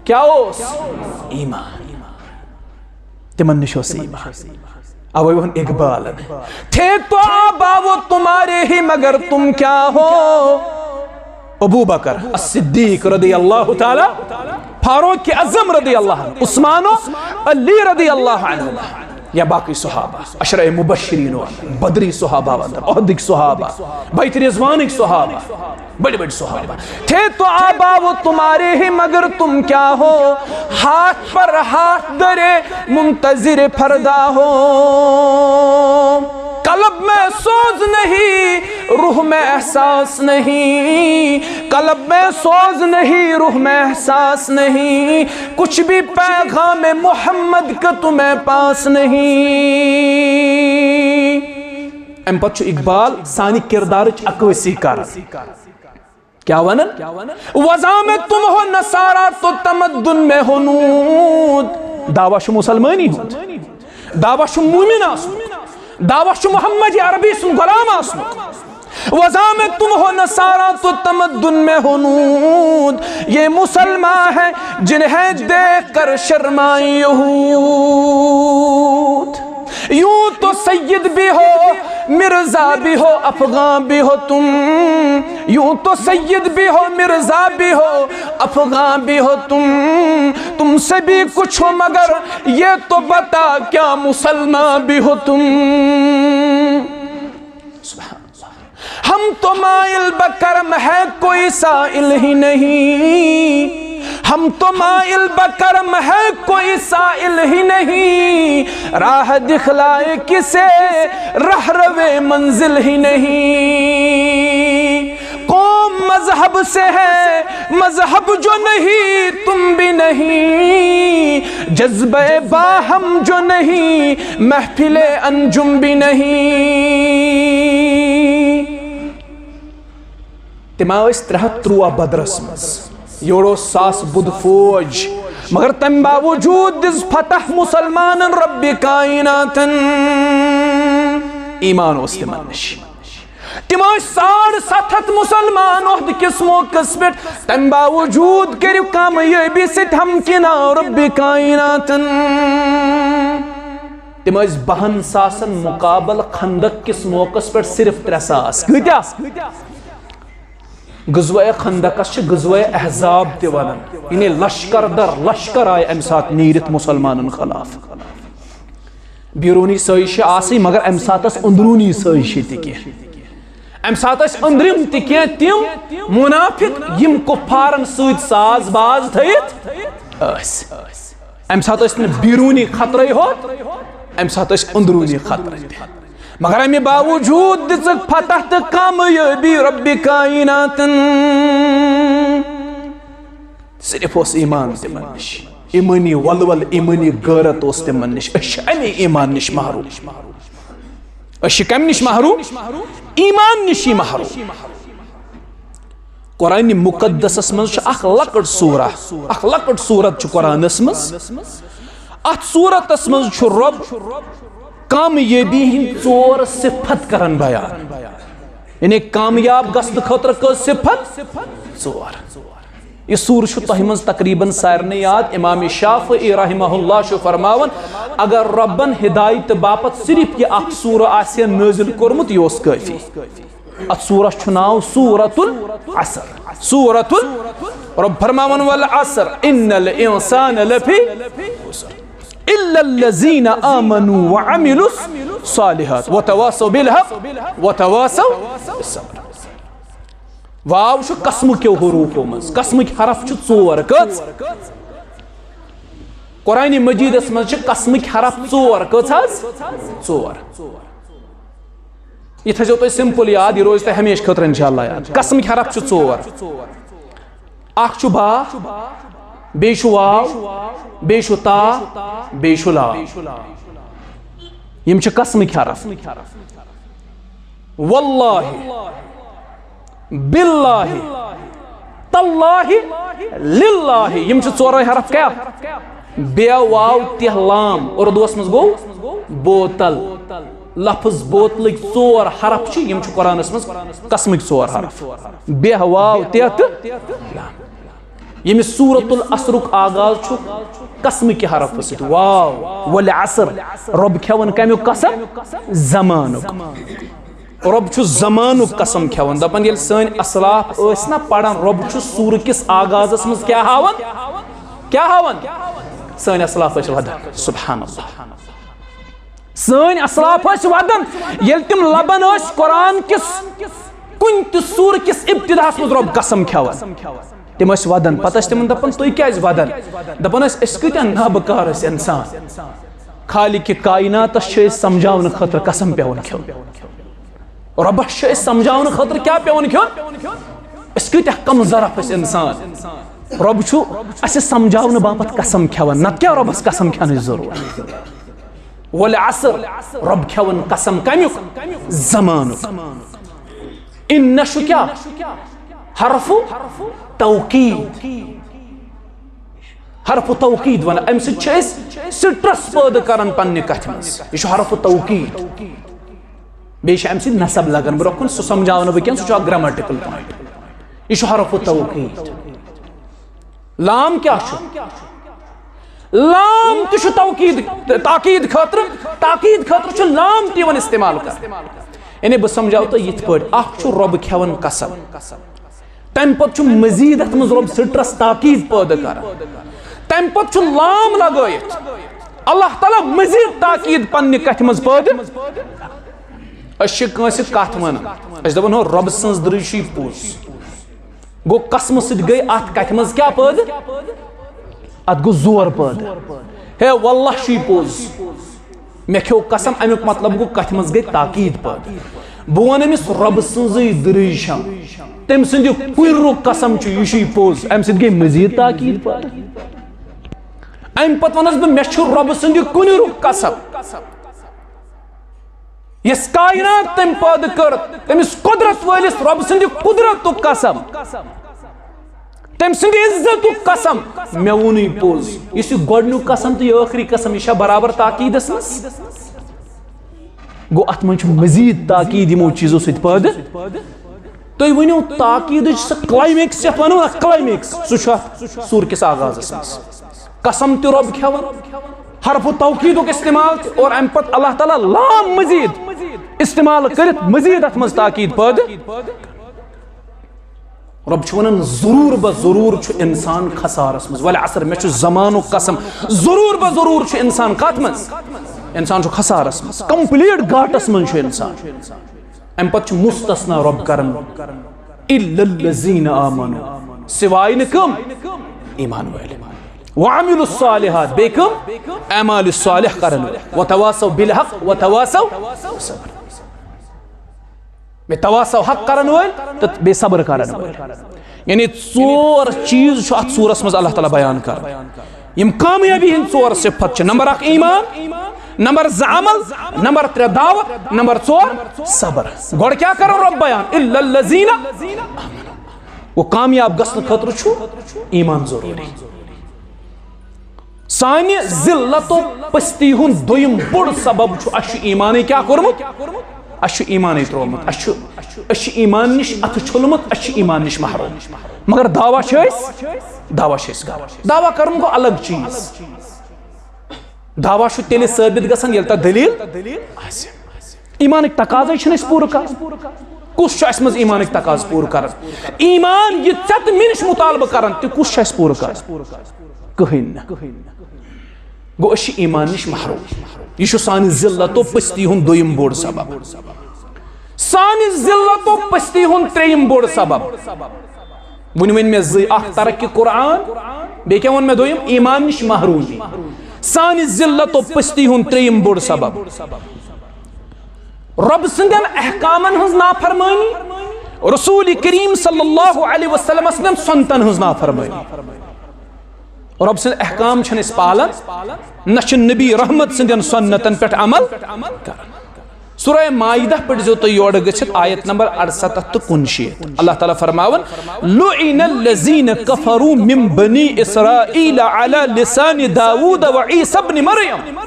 کیٛاہ اوس؟ ایمان۔ تِمن نِش اوس ایمان۔ اوے ووٚن اقبالن، "تھے تو آبا وہ تمہارے ہی مگر تم کیا ہو۔" ابو بکر الصدیق رضی اللہ تعالیٰ، فاروق اعظم رضی اللہ عنہ، عثمان و علی رضی اللہ عنہ، یا باقی صحابہ، عشرہ مبشرین و بدری صحابہ و احدک صحابہ، بیت رضوانک صحابہ، بڑے بڑے صحابہ تھے تو آبا وہ تمہارے ہی مگر تم کیا ہو، ہاتھ پر ہاتھ دھرے منتظر فردا ہو۔ قلب میں سوز نہیں، روح میں احساس نہیں، قلب میں سوز نہیں، روح میں احساس نہیں، کچھ بھی پیغام محمد کا تمہیں پاس نہیں۔ امہِ پتہٕ چھُ اقبال سانہِ کردارٕچ عکٲسی کران۔ کیٛاہ ونان؟ وضع میں تم ہو نصارا تو تمدن میں ہنود۔ دعویٰ چھُ مسلمٲنی ہُنٛد۔ دعویٰ چھُ مومن آسنُک۔ دعویٰ چھُ محمد عربی سُنٛد غلام آسنُک۔ وضع میں تم ہو نصارا تو تمدن میں ہنود، یہ مسلمان ہے جنہیں دیکھ کر شرمائیں یہود۔ یوں تو سید بھی ہو، مرزا بھی ہو، افغان بھی ہو تم۔ یوں تو سید بھی ہو، مرزا بھی ہو، افغان بھی ہو تم۔ تم سے بھی کچھ ہو مگر یہ تو بتا کیا مسلمان بھی ہو تم۔ سبحان اللہ۔ ہم تو مائل بکرم ہے، کوئی سائل ہی نہیں۔ ہم تو مائل بکرم ہے، کوئی سائل ہی نہیں۔ راہ دکھلائے کسے، رہ روے منزل ہی نہیں۔ قوم مذہب سے ہے، مذہب جو نہیں، تم بھی نہیں۔ جذبہ باہم جو نہیں، محفل انجم بھی نہیں۔ تِم ٲسۍ ترٛےٚ ہتھ ترٛواہ بدرس منٛز۔ یورٕ اوس ساس بُدھ فوج، مگر تَمہِ باوجوٗد دِژ فتح مسلمانن رب کائناتن۔ ایمان اوس تِمن نِش۔ تِم ٲسۍ ساڑ ستھ ہتھ مسلمان عہد کِس موقعس پٮ۪ٹھ، تَمہِ باوجوٗد کٔرِو کامیٲبی سۭتۍ ہمکنار رب کائناتن۔ تِم ٲسۍ بَہَن ساسَن مُقابل خندق کِس موقعس پٮ۪ٹھ صرف ترٛےٚ ساس۔ کۭتیٛاہ؟ غزوہ خندقس چھِ غزوہ احزاب تہِ ونان، یعنی لشکر در لشکر آیہِ امہِ ساتہٕ نیٖرِتھ مسلمانن خلاف۔ بیرونی سٲزشہِ آسٕے، مگر امہِ ساتہٕ ٲس أنٛدروٗنی سٲزشہِ تہِ کینٛہہ۔ امہِ ساتہٕ ٲسۍ أنٛدرِم تہِ کینٛہہ تِم منافق، یِم کفارن سۭتۍ ساز باز تھٲیِتھ ٲسۍ۔ امہِ ساتہٕ ٲسۍ نہٕ بیرونی خطرے ہوت، امہِ ساتہٕ ٲسۍ أنٛدروٗنی خطرٕ تہِ۔ مگر امہِ باوجوٗد دِژٕکھ فتح تہٕ کامیٲبی رب کائناتن۔ صرف اوس ایمان تِمن نِش، ایمٲنی ولول، ایمٲنی غٲرت اوس تِمن نِش۔ أسۍ چھِ امی ایمان نِش محروم۔ أسۍ چھِ کمہِ نِش محروم؟ ایمان نِش چھِ محروم۔ قرآن مقدسس منٛز چھِ اکھ لۄکٕٹ سورہ، اکھ لۄکٕٹ سورت چھِ قرآنس منٛز۔ اتھ سورتس منٛز چھُ رۄب کامیٲبی ہٕنٛدۍ ژور صفت کران بیان۔ یعنی کامیاب گژھنہٕ خٲطرٕ کٔژ صفت؟ ژور۔ یہِ سورہ چھُ تۄہہِ منٛز تقریباً سارنٕے یاد۔ امام شافعی رحمہ اللہ چھُ فرماوان، اگر رۄبن ہدایت باپتھ صرف یہِ اکھ سورہ آسہِ ہا نٲزِل کوٚرمُت، یہِ اوس کٲفی۔ اتھ سورس چھُ ناو سورۃ العصر۔ سورۃ ال-، رۄب فرماوان، "والعصر ان الانسان لفی خسر الا الذین آمنوا وعملوا الصالحات وتواصوا بالحق وتواصوا بالصبر۔" واو چھُ قسمہٕ کیو حروفو منٛز۔ قسمٕکۍ حرف چھِ ژور۔ کٔژ؟ قرآن مجیدس منٛز چھِ قسمٕکۍ حرف ژور۔ کٔژ حظ؟ ژور۔ یہِ تھٲیزیو تُہۍ simple یاد، یہِ روزِ تۄہہِ ہمیشہِ خٲطرٕ انشاءاللہ یاد۔ قسمٕکۍ حرف چھِ ژور۔ اکھ چھُ با، بیٚیہِ چھُ واو، بیٚیہِ چھُ تا، بیٚیہِ چھُ لا۔ یِم چھِ قسمٕکۍ حرف۔ واللہ، باللہ، تاللہ، للہ۔ یِم چھِ ژورے حرف کیٛاہ؟ بے واو تہ لام۔ اردوس منٛز گوٚو بوتل۔ لفظ بوتلٕکۍ ژور حرف چھِ، یِم چھِ قرآنس منٛز قسمٕکۍ ژور حرف۔ بے واو تہ تہٕ لام۔ ییٚمہِ سورۃ العصرُک آغاز چھُ قسمٕکہِ حرفہٕ سۭتۍ، واو، والعصر، رۄب کھٮ۪وان کمیُک قسم؟ زمانُک۔ رۄب چھُ زمانُک قسم کھٮ۪وان، دپان، ییٚلہِ سٲنۍ اسلاف ٲسۍ نا پران، رۄب چھُ سورٕ کِس آغازس منٛز کیٛاہ ہاوان؟ کیٛاہ ہاوان؟ سٲنۍ اسلاف ٲسۍ ودان۔ سبحان اللہ۔ سٲنۍ اسلاف ٲسۍ ودان، ییٚلہِ تِم لبان ٲسۍ قرآن کِس کُنہِ تہِ سورٕ کِس ابتداہس منٛز رۄب قسم کھٮ۪وان۔ تِم ٲسۍ ودان، پتہٕ ٲسۍ تِمن دپان، "تُہۍ کیٛازِ ودان؟" دپان ٲسۍ، "أسۍ کۭتیٛاہ نابکار ٲسۍ انسان، خالق کائناتس چھِ أسۍ سمجھاونہٕ خٲطرٕ قسم پٮ۪وان کھیوٚن۔" رۄبس چھِ أسۍ سمجھاونہٕ خٲطرٕ کیٛاہ پٮ۪وان کھیوٚن؟ أسۍ کۭتیٛاہ کم ظرف ٲسۍ انسان۔ رۄب چھُ اسہِ سمجھاونہٕ باپتھ قسم کھٮ۪وان، نتہٕ کیٛاہ رۄبس قسم کھٮ۪نٕچ ضروٗرت؟ والعصر، رۄب کھٮ۪وان قسم کمیُک؟ زمانُک۔ ان چھُ کیٛاہ؟ حرف توکید۔ حرف توکید ونان، امہِ سۭتۍ چھِ أسۍ stress پٲدٕ کران پننہِ کتھِ منٛز۔ یہِ چھُ حرف توکید۔ بیٚیہِ چھِ امہِ سۭتۍ نصب لگان برونٛہہ کُن، سُہ سمجھاونہٕ بہٕ کینٛہہ، سُہ چھُ اکھ grammatical point۔ یہِ چھُ حرف توکید۔ لام کیٛاہ چھُ؟ لام تہِ چھُ توکید، تاکید خٲطرٕ، تاکید خٲطرٕ چھُ لام تہِ یِوان استعمال کرنہٕ۔ یعنی بہٕ سمجھاو تۄہہِ یِتھ پٲٹھۍ، اکھ چھُ رۄب کھٮ۪وان قسم، تمہِ پتہٕ چھُ مزید اتھ منٛز رۄب stress تاکید پٲدٕ کران، تمہِ پتہٕ چھُ لام لگٲیِتھ اللہ تعالیٰ مزید تاکید پننہِ کتھِ منٛز پٲدٕ۔ أسۍ چھِ کٲنٛسہِ کتھ ونان، أسۍ دپان، "ہو، رۄب سٕنٛز دٕرٕے چھُے پوٚز۔" گوٚو، قسمہٕ سۭتۍ گٔے اتھ کتھِ منٛز کیٛاہ پٲدٕ؟ اتھ گوٚو زور پٲدٕ۔ ہے واللہ چھُے پوٚز، مےٚ کھیوٚو قسم، امیُک مطلب گوٚو کتھِ منٛز گٔے تاکید پٲدٕ۔ بہٕ ونہٕ أمِس، رۄبہٕ سٕنٛزٕے دٕرٕے چھم، تٔمۍ سٕنٛدِ کُنہِ رُک قسم چھُ، یہِ چھُے پوٚز، امہِ سۭتۍ گٔے مزید تاکید پٲدٕ۔ امہِ پتہٕ ونس بہٕ، مےٚ چھُ رۄبہٕ سٕنٛدِ کُنہِ رُک قسم، یۄس کائنات تٔمۍ پٲدٕ کٔر، تٔمِس قدرت وٲلِس رۄب سٕنٛدِ قدرتُک قسم، تٔمۍ سٕنٛدِ عزتُک قسم، مےٚ ووٚنُے پوٚز۔ یُس یہِ گۄڈٕنیُک قسم تہٕ یہِ ٲخری قسم، یہِ چھا برابر تاکیٖدس منٛز؟ گوٚو، اتھ منٛز چھُ مزید تاکیٖد یِمو چیٖزو سۭتۍ پٲدٕ۔ تُہۍ ؤنِو، تاکیٖدٕچ سۄ climax یَتھ وَنو نا، climax، سُہ چھُ اَتھ سورٕ کِس آغازَس منٛز۔ قسم تہِ رۄب کھٮ۪وان، حرف توکیٖدُک استعمال تہِ، اور اَمہِ پتہٕ اللہ تعالیٰ لام مزید استعمال کٔرِتھ مزید اَتھ منٛز تاکیٖد پٲدٕ۔ رۄب چھُ وَنان، ضروٗر بہ ضروٗر چھُ اِنسان خسارَس منٛز۔ والعصر، مےٚ چھُ زمانُک قسم، ضروٗر بہ ضروٗر چھُ اِنسان کَتھ منٛز؟ اِنسان چھُ خسارَس منٛز، complete گاٹَس منٛز چھُ اِنسان۔ اَمہِ پتہٕ چھُ مستثنا رۄب کران، "الا الذین آمنوا"، سوائے نہٕ کم؟ ایمان وٲلۍ۔ وعملوا الصالحات، بیٚیہِ کم؟ اعمال صالح کرن وٲلۍ۔ وتواصوا بالحق وتواصوا بالصبر۔ بیٚیہِ تواصوا حق کرن وٲلۍ تہٕ بیٚیہِ صبر کرن وٲلۍ۔ یعنی ژور چیٖز چھُ اتھ سورس منٛز اللہ تعالیٰ بیان کران۔ یِم کامیٲبی ہٕنٛدۍ ژور صفت چھِ۔ نمبر اکھ ایمان، نمبر زٕ عمل، نمبر ترٛےٚ دعوت، نمبر ژور صبر۔ گۄڈٕ کیٛاہ کرو رۄب بیان؟ الا الذین۔ گوٚو کامیاب گژھنہٕ خٲطرٕ چھُ ایمان ضروٗری۔ سانہِ ذلت و پستی ہُنٛد دوٚیِم بوٚڑ سبب چھُ، اَسہِ چھُ ایمانٕے کیٛاہ کوٚرمُت؟ اَسہِ چھُ ایمانٕے ترٛوومُت۔ اَسہِ چھُ، أسۍ چھِ ایمان نِش اَتھٕ چھوٚلمُت، أسۍ چھِ ایمان نِش محروم۔ مگر دعویٰ چھِ أسۍ، دعویٰ چھِ أسۍ کران۔ دعویٰ کرُن گوٚو الگ چیٖز۔ دعویٰ چھُ تیٚلہِ ثٲبت گژھان، ییٚلہِ تَتھ دٔلیٖل آسہِ۔ ایمانٕکۍ تقاضے چھِنہٕ أسۍ پوٗرٕ کران۔ کُس چھُ اَسہِ منٛز ایمانٕکۍ تقاضہٕ پوٗرٕ کران؟ ایمان یہِ ژےٚ تہٕ مےٚ نِش مُطالبہٕ کران، تہِ کُس چھُ اَسہِ پوٗرٕ کران؟ کٕہٕنۍ نہٕ۔ گوٚو، أسۍ چھِ ایمان نِش محروم۔ یہِ چھُ سانہِ ذلت و پستی ہُنٛد دوٚیِم بوٚڑ سبب۔ سانہِ ذلت و پستی ہُنٛد ترٛیٚیِم بوٚڑ سبب۔ وۄنۍ ؤنۍ مےٚ زٕے، اکھ ترک قرآن، بیٚیہِ کیٛاہ ووٚن مےٚ دوٚیِم؟ ایمان نِش محرومی۔ سانہِ ذلت و پستی ہُنٛد ترٛیٚیِم بوٚڑ سبب۔ رۄب سٕنٛدٮ۪ن احکامن ہٕنٛز نافرمٲنی، رسول کریم صلی اللہ علیہ وسلم سٕنٛدٮ۪ن سنتن ہٕنٛز نافرمٲنی۔ رۄب سٕنٛدۍ احکام چھِنہٕ أسۍ پالان، نہ چھِ نبی رحمت سٕنٛدٮ۪ن سنتن پٮ۪ٹھ عمل کران۔ سورہ مائدہ پٔرۍزیو تُہۍ یورٕ گٔژھِتھ آیت نمبر اَرسَتَتھ تہٕ کُنشیٖتھ۔ اللہ تعالیٰ فرماوان، لعن الذین کفروا من بنی اسرائیل علی لسان داوود و عیسی ابن مریم۔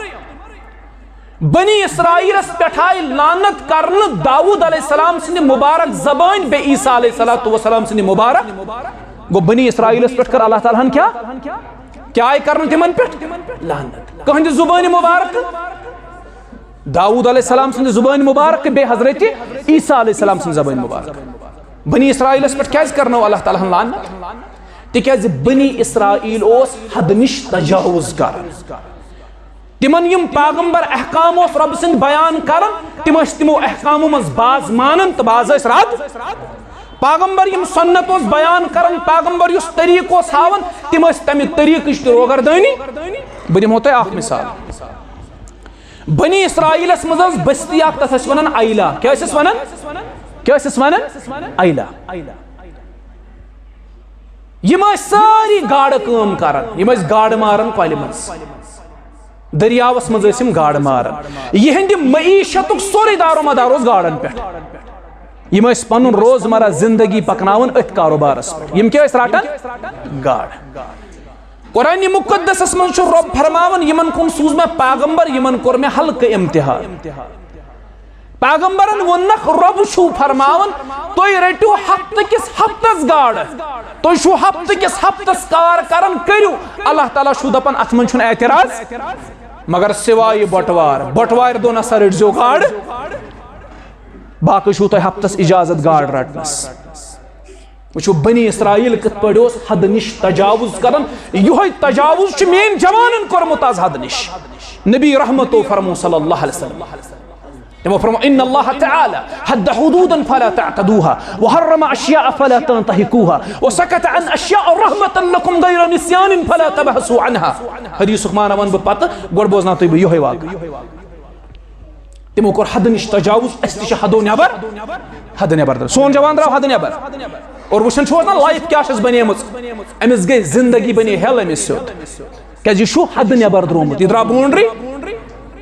بنی اسرائیلس پٮ۪ٹھ آیہِ لعنت کرنہٕ داوود علیہ السلام سٕنٛدِ مبارک زبٲنۍ بیٚیہِ عیسیٰ علیہ الصلوۃ والسلام سٕنٛدِ مبارک۔ گوٚو، بنی اسرائیلس پٮ۪ٹھ کٔر اللہ تعالیٰ ہن کیٛاہ؟ کیٛاہ آیہِ کرنہٕ تِمن پٮ۪ٹھ؟ لعنت۔ کٕہٕنٛدِ زبٲنۍ مبارک؟ داوود علیہ السلام سٕنٛدِ زبٲنۍ مبارک بیٚیہِ حضرت عیسیٰ علیہ السلام سٕنٛدِ زبٲنۍ مبارک۔ بنی اسرائیلس پٮ۪ٹھ کیٛازِ کرنٲو اللہ تعالیٰ ہن لعنت؟ تِکیٛازِ بنی اسرائیل اوس حدٕ نِش تجاوز کران۔ تِمن یِم پیغمبر احکام اوس رۄب سٕنٛدۍ بیان کران، تِم ٲسۍ تِمو احکامو منٛز باز مانان تہٕ باز ٲسۍ رد۔ پیغمبر یِم سنت اوس بیان کران، پیغمبر یُس طریٖقہٕ اوس ہاوان، تِم ٲسۍ تَمہِ طریٖقٕچ تہِ روگردٲنی۔ بہٕ دِمو تۄہہِ اکھ مثال۔ بنی اسرائیلس منٛز ٲس بستی اکھ، تَتھ ٲسۍ وَنان ایلا۔ کیٛاہ ٲسِس وَنان؟ کیٛاہ ٲسِس وَنان؟ ایلا۔ یِم ٲسۍ سٲری گاڈٕ کٲم کران، یِم ٲسۍ گاڈٕ ماران کۄلہِ منٛز، دٔریاوس منٛز ٲسۍ یِم گاڈٕ ماران۔ یِہنٛدِ معیشتُک سورُے دارومدار اوس گاڈن پٮ۪ٹھ۔ یِم ٲسۍ پنُن روزمرہ زندگی پکناوان أتھۍ کاروبارس پٮ۪ٹھ۔ یِم کیٛاہ ٲسۍ رٹان؟ گاڈٕ۔ قرآن مقدسس منٛز چھُ رۄب فرماوان، یِمن کُن سوٗز مےٚ پیغمبر، یِمن کوٚر مےٚ ہلکہٕ امتحان۔ پیغمبرن ووٚننکھ، رۄب چھُو فرماوان، تُہۍ رٔٹِو ہفتہٕ کِس ہفتس گاڈٕ، تُہۍ چھِو ہفتہٕ کِس ہفتس کار کران، کٔرِو۔ اللہ تعالیٰ چھُو دپان، اتھ منٛز چھُنہٕ اعتراض، مگر سوائے بٹوار، بٹوارِ دۄہ نسا رٔٹزیو گاڈٕ، باقٕے چھُو تۄہہِ ہفتس اجازت گاڈٕ رٹنس۔ وٕچھِو، بنی اسرائیل کِتھ پٲٹھۍ اوس حدٕ نِش تجاوز کران۔ یِہوٚے تجاوز چھُ میٲنۍ جوانن کوٚرمُت از حدٕ نِش۔ نبی رحمتو فرمو صلی اللہ علیہ وسلم، تِمو فرمو، ان اللہ تعالیٰ حد حدودا فلا تعتدوها وحرم اشیاء فلا تنتهکوها وسکت عن اشیاء رحمة لکم غیر نسیان فلا تبحثوا عنها۔ حدیثُک معنی وَنہٕ بہٕ پتہٕ، گۄڈٕ بوزناو تُہۍ بہٕ یِہوٚے واقعہٕ۔ تِمو کوٚر حدٕ نِش تجاوز، اَسہِ تہِ چھِ حدو نٮ۪بر، حدٕ نٮ۪بر درٛاو۔ سون جوان درٛاو حدٕ نٮ۪بر۔ اور وٕچھان چھُو حظ نا، لایف کیٛاہ چھَس بنیمٕژ؟ أمِس گٔے زندگی بنے ہٮ۪ل أمِس سیوٚد۔ کیٛازِ یہِ چھُ حدٕ نٮ۪بر درٛامُت، یہِ درٛاو باونڈری۔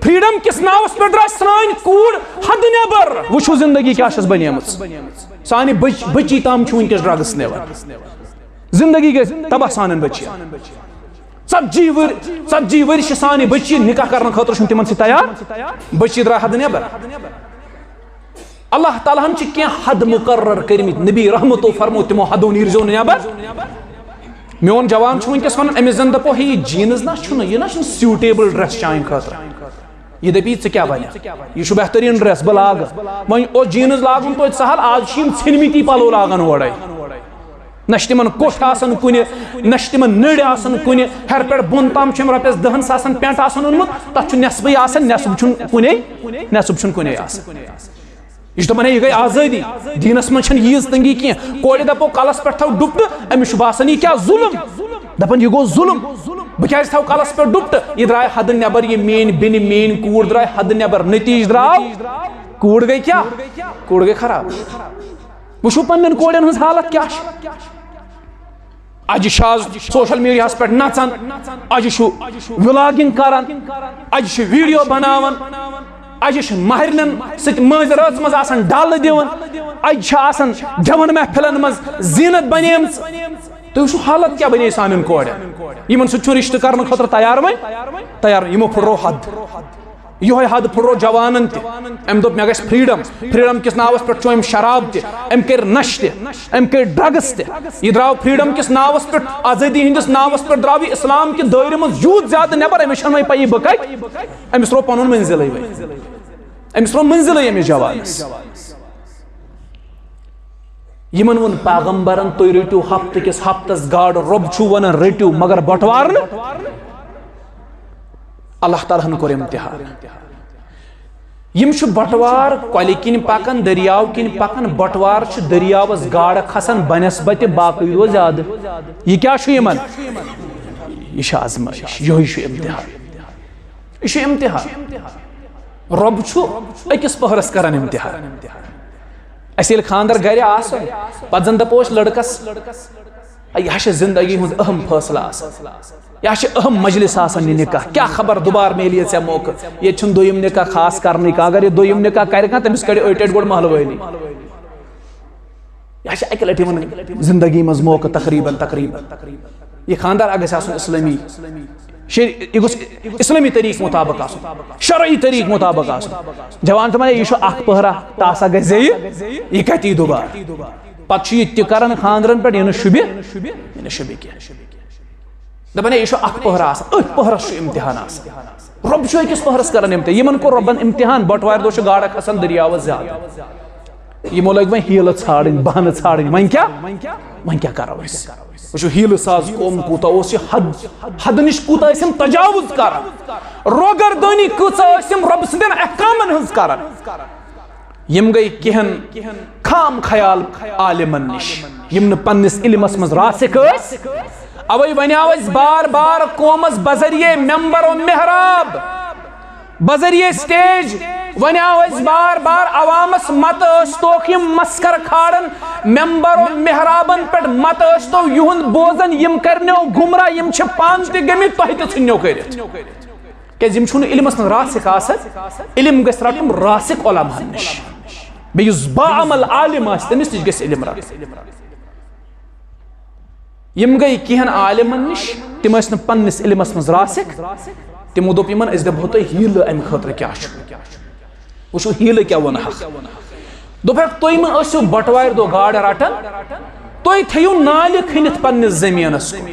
فریڈم کِس ناوس پٮ۪ٹھ درٛاے سٲنۍ کوٗر حدٕ نٮ۪بر۔ وٕچھِو زندگی کیٛاہ چھَس بنیمٕژ۔ سانہِ بچ-، بچی تام چھُ وٕنکیٚس ڈرگس نِوان۔ زندگی گٔے تباہ سانٮ۪ن بچین۔ ژتجی ؤرۍ، ژتجی ؤرۍ چھِ سانہِ بچی نکاح کرنہٕ خٲطرٕ چھُنہٕ تِمن سۭتۍ تیار۔ بچی درٛاے حدٕ نٮ۪بر۔ اللہ تعالیٰ ہن چھِ کینٛہہ حد مقرر کٔرمٕتۍ، نبی رحمتو فرمو، تِمو حدو نیٖرزیو نہٕ نٮ۪بر۔ میون جوان چھُ وٕنکیٚس ونان، أمِس زن دپو، ہے، یہِ جینز نہ چھُنہٕ، یہِ نہ چھُنہٕ سیوٹیبل ڈریس چانہِ خٲطرٕ۔ یہِ دپی، ژٕ کیٛاہ ونکھ؟ یہِ چھُ بہتریٖن ڈریس، بہٕ لاگہٕ۔ وۄنۍ اوس جینز لاگُن توتہِ سہل، آز چھِ یِم ژھیٚنمٕتی پلو لاگان اورے۔ نہ چھِ تِمن کوٚٹھۍ آسان کُنہِ، نہ چھِ تِمن نٔرۍ آسان کُنہِ۔ ہیٚرِ پٮ۪ٹھ بۄن تام چھُ أمۍ رۄپیَس دَہَن ساسَن پینٹ آسان اوٚنمُت، تَتھ چھُ نٮ۪صفٕے آسان، نٮ۪صٕف چھُنہٕ کُنے، نٮ۪صٕف چھُنہٕ کُنے آسان۔ یہِ چھُ دَپان، ہے، یہِ گٔے آزٲدی، دیٖنَس منٛز چھَنہٕ ییٖژ تنٛگی کینٛہہ۔ کورِ دَپو کَلَس پٮ۪ٹھ تھاو ڈُپٹہٕ، أمِس چھُ باسان، یہِ کیٛاہ ظُلُم۔ دَپان، یہِ گوٚو ظُلُم، بہٕ کیٛازِ تھاوٕ کَلَس پٮ۪ٹھ ڈُپٹہٕ؟ یہِ درٛاے حدٕ نٮ۪بر، یہِ میٛٲنۍ بیٚنہِ، میٛٲنۍ کوٗر درٛاے حدٕ نٮ۪بر۔ نٔتیٖجہٕ درٛاو، کوٗر گٔے کیٛاہ؟ کوٗر گٔے خراب۔ وٕچھِو پننٮ۪ن کورٮ۪ن ہٕنٛز حالت کیٛاہ چھِ۔ اجہِ چھِ آز سوشل میڈیاہس پٮ۪ٹھ نژان، اجہِ چھُ ولاگنگ کران، اجہِ چھِ ویڈیو بناوان، اجہِ چھِ مہرنٮ۪ن سۭتۍ مٲنٛزِ رٲژ منٛز آسان ڈالہٕ دِوان، اجہِ چھِ آسان گٮ۪وَن محفلن منٛز زینت بنیمٕژ۔ تُہۍ وٕچھِو حالت کیٛاہ بنے سانٮ۪ن کورٮ۪ن۔ یِمن سۭتۍ چھُ رشتہٕ کرنہٕ خٲطرٕ تیار وۄنۍ؟ تیار، یِمو پھٕٹرو حد۔ یِہوٚے حد پھٕٹرو جوانن تہِ۔ أمۍ دوٚپ، "مےٚ گژھِ freedom۔" Freedom کِس ناوس پٮ۪ٹھ چوٚم شراب تہِ، أمۍ کٔرۍ نشہٕ تہِ، أمۍ کٔرۍ drugs تہِ۔ یہِ درٛاو freedom کِس ناوس پٮ۪ٹھ، آزٲدی ہٕنٛدِس ناوس پٮ۪ٹھ درٛاو یہِ اسلام کہِ دٲیرٕ منٛز یوٗت زیادٕ نٮ۪بر، أمِس چھَنہٕ وۄنۍ پَیی بہٕ کَتہِ۔ أمِس ترٛوو پَنُن منزلٕے وۄنۍ۔ أمِس ترٛوو منزلٕے أمِس جوانس۔ یِمن ووٚن پیغمبرن، "تُہۍ رٔٹِو ہفتہٕ کِس ہفتس گاڈٕ، رۄب چھُ ونان رٔٹِو، مگر بٹوار نہٕ۔" اللہ تعالیٰ ہن کوٚر امتحان۔ یِم چھِ بٹوار کۄلہِ کِنۍ پکان، دٔریاو کِنۍ پکان، بٹوار چھِ دٔریاوس گاڈٕ کھسان بنسبتِ باقٕے دۄہ زیادٕ۔ یہِ کیٛاہ چھُ یِمن؟ یہِ چھِ آزمٲیش، یِہوٚے چھُ امتحان۔ یہِ چھُ امتحان۔ رۄب چھُ أکِس پٔہرس کران امتحان۔ اَسہِ ییٚلہِ خانٛدر گرِ آسان، پتہٕ زن دپو أسۍ لڑکس، "ہے، یہِ ہا چھِ زندگی ہُنٛد اہم فٲصلہٕ آسان۔ یہِ ہا چھِ اہم مجلس آسان، یہِ نکاح۔ کیٛاہ خبر دُبارٕ میلہِ یہِ ژےٚ موقعہٕ؟ ییٚتہِ چھُنہٕ دوٚیِم نکاح خاص کرنٕے کانٛہہ۔ اگر یہِ دوٚیِم نکاح کرِ کانٛہہ، تٔمِس کڑِ أٹۍ أٹۍ گوٚڑ محلہٕ وٲلی۔" یہِ ہا چھِ اَکہِ لٹہِ یِمن زندگی منٛز موقعہٕ تقریباً، تقریباً۔ یہِ خانٛدر اگر گژھِ آسُن اسلٲمی، شے-، یہِ گوٚژھ اسلٲمی طریٖقہٕ مطابق آسُن، شرعی طریٖقہٕ مطابق آسُن۔ جوان چھُ وَنان، یہِ چھُ اکھ پٔہرا، ٹاسا گژھِ زیٚیہِ، یہِ کَتہِ یی دُبارٕ؟ پتہٕ چھُ یہِ تہِ کران خانٛدرن پٮ۪ٹھ، یہِ نہٕ شوٗبہِ، یہِ نہٕ شوٗبہِ کینٛہہ۔ دَپان، ہے، یہِ چھُ اکھ پٔہرا آسان، أتھۍ پٔہرس چھُ امتحان آسان۔ رۄب چھُ أکِس پٔہرس کران امتحان۔ یِمن کوٚر رۄبن امتحان، بٹوارِ دۄہ چھُ گاڈٕ کھسان دٔریاوس زیادٕ۔ یِمو لٲگۍ وۄنۍ حیٖلہٕ ژھانڈٕنۍ، بہانہٕ ژھانڈٕنۍ۔ وۄنۍ کیٛاہ؟ وۄنۍ کیٛاہ کرو أسۍ؟ وٕچھِو، حیٖلہٕ ساز قوم کوٗتاہ اوس، یہِ حد، حدٕ نِش کوٗتاہ ٲسۍ یِم تجاوُز کران، روگردٲنی کۭژاہ ٲسۍ یِم رۄبہٕ سٕنٛدٮ۪ن احکامن ہٕنٛز کران۔ یِم گٔے کینٛہن خام خیال عالمن نِش، یِم نہٕ پننِس علمس منٛز راسخ ٲسۍ۔ اوے ونیاو اسہِ بار بار قومس بذریعہ ممبر و محراب، بذریعہ stage، ونیاو اسہِ بار بار عوامس، مت ٲسۍ توکھ یِم مسکر کھالان ممبر و محرابن پٮ۪ٹھ، مت ٲسۍ تو یِہُنٛد بوزان، یِم کرنیو گمراہ، یِم چھِ پانہٕ تہِ گٔمٕتۍ، تۄہہِ تہِ ژھٕنیو کٔرِتھ۔ کیازِ یِم چھُنہٕ علمس منٛز راسخ آسان۔ علم گژھِ رٹُن راسخ علماہن نِش۔ بیٚیہِ یُس باعمل عالم آسہِ، تٔمِس نِش گژھِ علم رٹُن۔ یِم گٔے کینٛہن عالمن نِش، تِم ٲسۍ نہٕ پننِس علمس منٛز راسخ۔ تِمو دوٚپ یِمن، أسۍ دِمہو تۄہہِ حیٖلہٕ امہِ خٲطرٕ کیٛاہ چھُ۔ وٕچھِو حیٖلہٕ کیٛاہ ووٚنہکھ۔ دوٚپہکھ، تُہۍ مہٕ ٲسِو بٹوارِ دۄہ گاڈٕ رٹان، تُہۍ تھٲیِو نالہِ کھٔنِتھ پننِس زٔمیٖنس کُن۔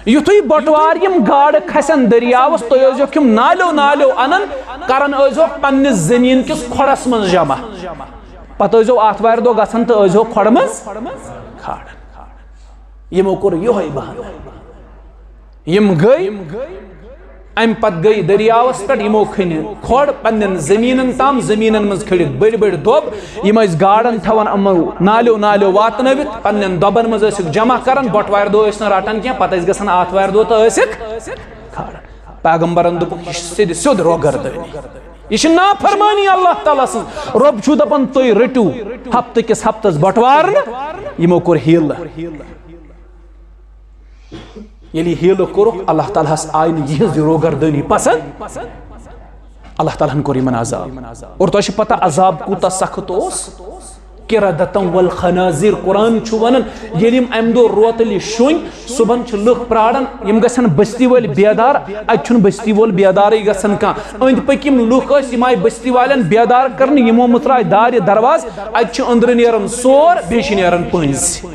یُتھُے بٹوار یِم گاڈٕ کھسن دٔریاوس، تُہۍ ٲسۍزیوکھ یِم نالیو نالیو انان، کران ٲسۍزیوکھ پننِس زٔمیٖن کِس کھۄڈس منٛز جمع۔ پتہٕ ٲسۍزیو آتھوارِ دۄہ گژھان تہٕ ٲسۍزیو کھۄڈٕ منٛز کھالان۔ یِمو کوٚر یِہوٚے بہانہٕ۔ یِم گٔے، امہِ پتہٕ گٔے دٔریاوس پٮ۪ٹھ، یِمو کھٔنہِ کھۄڈ پننٮ۪ن زٔمیٖنن تام، زٔمیٖنن منٛز کھٔڑِکھ بٔڑۍ بٔڑۍ دۄب۔ یِم ٲسۍ گاڈن تھاوان یِمو نالیو نالیو واتنٲوِتھ، پننٮ۪ن دۄبن منٛز ٲسِکھ جمع کران، بٹوارِ دۄہ ٲسۍ نہٕ رٹان کینٛہہ، پتہٕ ٲسۍ گژھان آتھوارِ دۄہ تہٕ ٲسِکھ کھالان۔ پیغمبرن دوٚپُکھ، یہِ چھِ سیٚدِ سیوٚد روگردٲنی، یہِ چھِ نافرمٲنی اللہ تعالیٰ سٕنٛز۔ رۄب چھُ دپان، تُہۍ رٔٹِو ہفتہٕ کِس ہفتس بٹوار نہٕ، یِمو کوٚر حیٖلہٕ۔ ییٚلہِ یہِ حیٖلہٕ کوٚرُکھ، اللہ تعالیٰ ہس آیہِ نہٕ یِہٕنٛز یہِ روگردٲنی پسنٛد۔ اللہ تعالیٰ ہن کوٚر یِمن عذاب۔ اور تۄہہِ چھِ پتہ عذاب کوٗتاہ سخت اوس؟ قردة والخنازير۔ قرآن چھُ ونان، ییٚلہِ یِم امہِ دۄہ روتلہِ شوٚنگۍ، صبحن چھِ لُکھ پراران، یِم گژھن بستی وٲلۍ بیدار، اتہِ چھُنہٕ بستی وول بیدارٕے گژھان کانٛہہ۔ أنٛدۍ پٔکۍ یِم لُکھ ٲسۍ، یِم آیہِ بستی والٮ۪ن بیدار کرنہٕ، یِمو مٕژرایہِ دارِ دروازٕ، اتہِ چھِ أنٛدرٕ نیران سور، بیٚیہِ چھِ نیران پٔنٛزۍ۔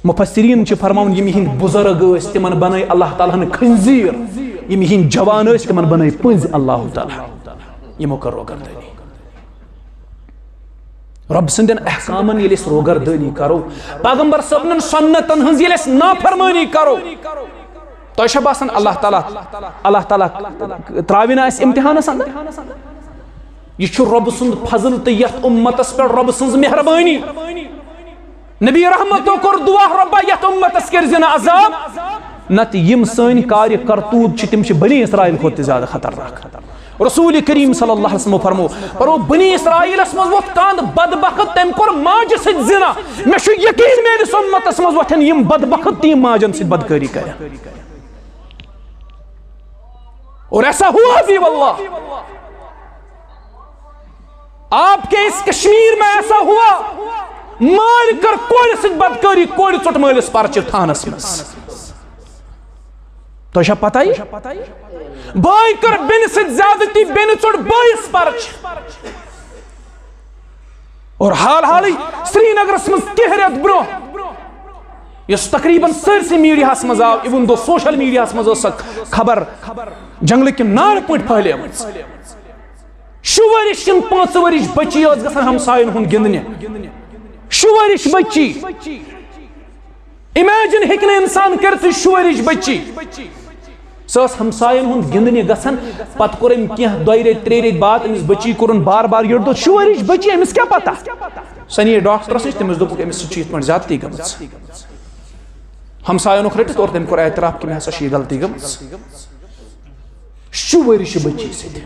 مفسرین چھِ فرماوان، یِم یِہِنٛدۍ بُزرگ ٲسۍ، تِمن بنٲے اللہ تعالیٰ ہن خنزیر۔ یِم یِہِنٛدۍ جوان ٲسۍ، تِمن بنٲے پٔنٛزۍ اللہ تعالیٰ۔ یِمو کٔر روگردٲنی۔ رۄب سٕنٛدٮ۪ن احکامن ییٚلہِ أسۍ روگردٲنی کرو، پیغمبر صٲبنٮ۪ن سنتن ہٕنٛز ییٚلہِ أسۍ نافرمٲنی کرو، تۄہہِ چھا باسان اللہ تعالیٰ، اللہ تعالیٰ ترٛاوِ نہٕ اَسہِ امتحانس اندر؟ یہِ چھُ رۄب سُنٛد فضل تہٕ یتھ امتس پٮ۪ٹھ رۄب سٕنٛز مہربٲنی۔ نبی رحمتو کوٚر دعا، رۄبا، یتھ امتس کٔرۍ زِ نہٕ عذاب۔ نتہٕ یِم سٲنۍ کارِ کرتوٗت چھِ، تِم چھِ بنی اسرائیل کھۄتہٕ تہِ زیادٕ خطرناک۔ رسول کریم صلی اللہ علیہ وسلم فرمو، فرمو، بنی اسرائیلس منٛز ووٚتھ کانٛہہ بدبخت، تٔمۍ کوٚر ماجہِ سۭتۍ زنا۔ مےٚ چھُ یقین میٲنِس اُمتس منٛز وۄتھن یِم بدبخت تہِ یِم ماجن سۭتۍ بدکٲری کرن۔ اور ایسا ہوا بھی واللہ۔ آپ کے اس کشمیر میں ایسا ہوا، مالۍ کٔر کورِ سۭتۍ بدکٲری، کورِ ژوٚٹ مٲلِس پرچہِ تھانس منٛز۔ تۄہہِ چھا پتہ یہِ؟ بٲے کٔر بیٚنہِ سۭتۍ زیادتی، بیٚنہِ ژوٚٹ بٲیِس پرچہِ۔ اور حال حالٕے سرینگرس منٛز کینٛہہ رٮ۪تھ برونٛہہ، یۄس تقریباً سٲرسٕے میٖڈیاہس منٛز آو، even though social mediaہس منٛز ٲس سۄ خبر جنگلہٕ کہِ نارٕ پٲٹھۍ پھٔہلیمٕژ۔ شُہ ؤرِش کِنہٕ پانٛژٕ ؤرِش بٔچی ٲس گژھان ہمساین ہُنٛد گِنٛدنہِ۔ شُہ ؤرِش بٔچی۔ Imagine ہیٚکہِ نہٕ اِنسان کٔرِتھ، شُہ ؤرِش بٔچی۔ سۄ ٲس ہمساین ہُنٛد گِنٛدنہِ گژھان۔ پتہٕ کوٚر أمۍ کینٛہہ دۄیہِ ریٚتۍ، ترٛیٚیہِ ریٚتۍ بعد أمِس بٔچی کوٚرُن بار بار یٔڈ دۄد۔ شُہ ؤرِش بٔچی، أمِس کیٛاہ پتہ؟ سۄ نِیے ڈاکٹرس نِش، تٔمِس دوٚپُکھ، أمِس سۭتۍ چھِ یِتھ پٲٹھۍ زیادتی گٔمٕژ۔ ہمساین اوٚن رٔٹِتھ اور تٔمۍ کوٚر اعتراف کہِ مےٚ ہسا چھِ یہِ غلطی گٔمٕژ۔ شُہ ؤرِش بٔچی سۭتۍ۔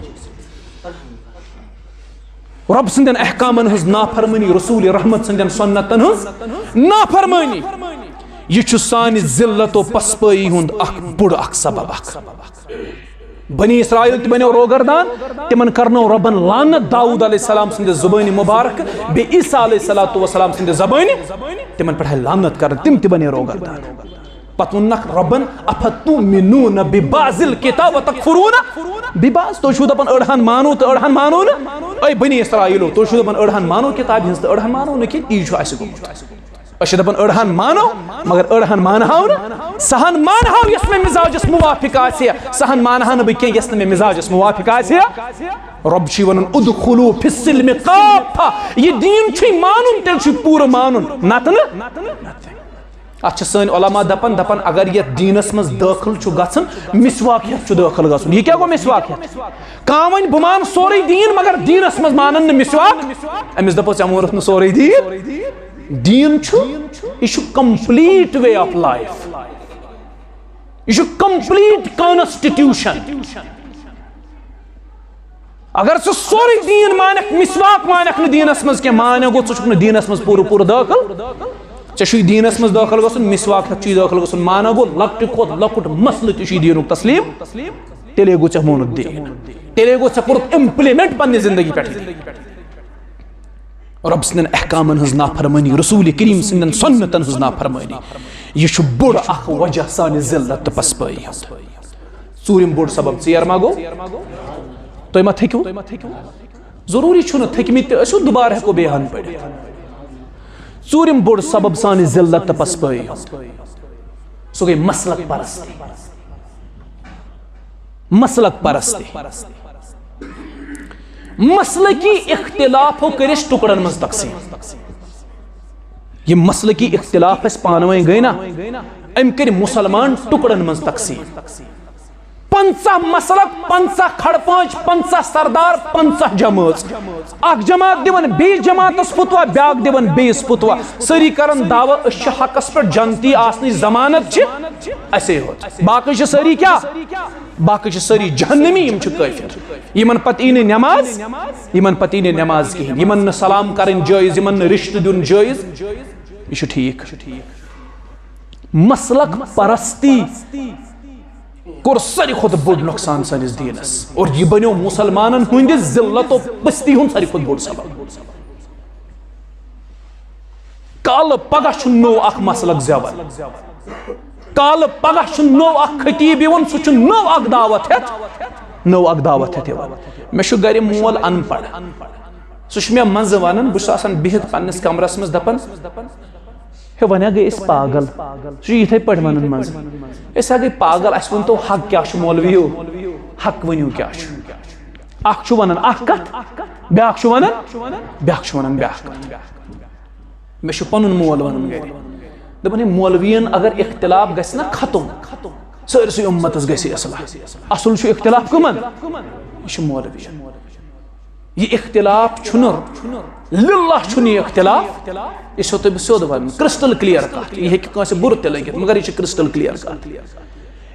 رۄب سٕنٛدٮ۪ن احکامن ہٕنٛز نافرمٲنی، رسول رحمت سٕنٛدٮ۪ن سُنتن ہٕنٛز نافرمٲنی، یہِ چھُ سانہِ ذلت و پسپٲیی ہُنٛد اکھ بوٚڑ اکھ سبب اکھ۔ بنی اسرائیل تہِ بنیو روگردان، تِمن کرنٲو رۄبن لعنت داؤد علیہ السلام سٕنٛدِ زبٲنہِ مبارک، بیٚیہِ عیسیٰ علیہ الصلوۃ والسلام سٕنٛدِ زبٲنہِ، تِمن پٮ۪ٹھ آیہِ لعنت کرنہٕ، تِم تہِ بنے روگردان۔ پتہٕ ووٚننکھ رۄبن، "افتؤمنون ببعض الکتاب وتکفرون ببعض"، تُہۍ چھِو دپان أڑہن مانو تہٕ أڑہن مانو نہٕ۔ اے بنی اسرائیلو، تُہۍ چھِو دپان أڑہن مانو کتابہِ ہٕنٛز تہٕ أڑہن مانو نہٕ کینٛہہ، تی چھُ اسہِ گوٚمُت۔ أسۍ چھِ دپان أڑہن مانو، مگر أڑہن مانہاو نہٕ، سہن مانہاو یۄس مےٚ مزاجس موافق آسہِ ہا، سہن مانہا نہٕ بہٕ کینٛہہ یۄس نہٕ مےٚ مزاجس موافق آسہِ ہا۔ رۄب چھُے ونان، "ادخلوا فی السلم کافہ"، یہِ دیٖن چھُے مانُن، تیٚلہِ چھُے پوٗرٕ مانُن، نتہٕ نہٕ۔ اتھ چھِ سٲنۍ علماء دپان، دپان اگر یتھ دیٖنس منٛز دٲخل چھُ گژھُن، مسواک ہٮ۪تھ چھُ دٲخل گژھُن۔ یہِ کیٛاہ گوٚو مسواک ہٮ۪تھ؟ کانٛہہ ونہِ بہٕ مانہٕ سورُے دیٖن مگر دیٖنس منٛز مانن نہٕ مسواک، أمِس دپو ژےٚ مونُتھ نہٕ سورُے دیٖن۔ دیٖن چھُ، یہِ چھُ complete way of life، یہِ چھُ complete constitution۔ اگر ژٕ سورُے دیٖن مانکھ، مسواک مانکھ نہٕ دیٖنس منٛز کینٛہہ، معنی گوٚو ژٕ چھُکھ نہٕ دیٖنس منٛز پوٗرٕ پوٗرٕ دٲخل۔ ژےٚ چھُے دیٖنس منٛز دٲخل گژھُن، مسواک ہٮ۪تھ چھُے دٲخل گژھُن، معنی گوٚو لۄکٹہِ کھۄتہٕ لۄکُٹ مسلہٕ تہِ چھُے دیٖنُک تسلیٖم۔ تیٚلے گوٚو ژےٚ مونُت دیٖن، تیٚلے گوٚو ژےٚ کوٚرُتھ implement پننہِ زندگی پٮ۪ٹھ۔ رۄب سٕنٛدٮ۪ن احکامن ہٕنٛز نافرمٲنی، رسول کریم سٕنٛدٮ۪ن سُنتن ہٕنٛز نافرمٲنی، یہِ چھُ بوٚڑ اکھ وجہ سانہِ ذلت تہٕ پسپٲیی ہُنٛد۔ ژوٗرِم بوٚڑ سبب ژیر ما گوٚو؟ تُہۍ ما تھٔکِو؟ ضروٗری چھُنہٕ تھٔکمٕتۍ تہِ ٲسِو، دُبارٕ ہٮ۪کو بیٚیہِ ہن پٔرِتھ۔ ژوٗرِم بوٚڑ سبب سانہِ ذلت تہٕ پسپٲیی ہُنٛد، سُہ گٔے مسلک پرستی۔ مسلک پرستی۔ مسلکی اختلافو کٔرۍ أسۍ ٹُکڑن منٛز تقسیٖم۔ یِم مسلکی اختلاف اَسہِ پانہٕ ؤنۍ گٔے نا، أمۍ کٔرۍ مُسلمان ٹُکڑن منٛز تقسیٖم۔ پنٛژاہ مسلک، پنٛژاہ کھڑ پانچ، پنٛژاہ سردار، پنٛژاہ جمٲژ۔ اکھ جماعت دِوان بیٚیِس جماعتس فتوا، بیٛاکھ دِوان بیٚیِس فتوا۔ سٲری کران دعویٰ أسۍ چھِ حقس پٮ۪ٹھ، جنتی آسنٕچ ضمانت چھِ اَسے ہوت۔ باقٕے چھِ سٲری کیٛاہ؟ باقٕے چھِ سٲری جہنمی، یِم چھِ کٲفِر۔ یِمن پتہٕ یی نہٕ نٮ۪ماز، یِمن پتہٕ یی نہٕ نٮ۪ماز کِہیٖنۍ، یِمن نہٕ سلام کرٕنۍ جٲیز، یِمن نہٕ رِشتہٕ دیُن جٲیز۔ یہِ چھُ ٹھیٖک۔ مسلک پرستی کوٚر ساروی کھۄتہٕ بوٚڑ نۄقصان سٲنِس دیٖنس، اور یہِ بنیو مُسلمانن ہٕنٛدِ ذلت و پستی ہُنٛد ساروی کھۄتہٕ بوٚڑ سبب۔ کالہٕ پگاہ چھُ نوٚو اکھ مسلک زٮ۪وان، کالہٕ پگاہ چھُ نوٚو اکھ خطیب یِوان، سُہ چھُ نوٚو اکھ دعوت ہٮ۪تھ، نوٚو اکھ دعوت ہٮ۪تھ یِوان۔ مےٚ چھُ گرِ مول ان پڑھ، سُہ چھُ مےٚ منٛزٕ ونان، بہٕ چھُس آسان بِہِتھ پننِس کمرس منٛز دپان، ہے، وۄنۍ ہا گٔے أسۍ پاگل۔ سُہ چھُ یِتھَے پٲٹھۍ وَنان منٛزٕ، "أسۍ ہا گٔے پاگل، اَسہِ ؤنۍ تو حق کیٛاہ چھُ مولوِیو؟ حق ؤنِو کیٛاہ چھُ؟" اَکھ چھُ وَنان اَکھ کَتھ، بیٛاکھ چھُ وَنان، بیٛاکھ چھُ وَنان بیٛاکھ کَتھ۔ مےٚ چھُ پَنُن مول وَنان گَرِ، دَپان، "ہے، مولوِیَن اگر اختلاف گژھِ نا ختم، سٲرسٕے اُمتَس گژھِ اصلاح۔ اصل چھُ اختلاف کٕمَن؟ یہِ چھُ مولوِیَن۔" یہِ اختلاف چھُنہٕ، للہ چھُنہٕ یہِ اختلاف۔ یہِ چھُسو تۄہہِ بہٕ سیوٚد وَنان، crystal clear کَتھ۔ یہِ ہیٚکہِ کٲنٛسہِ بُرٕ تہِ لٔگِتھ، مگر یہِ چھِ crystal clear کَتھ۔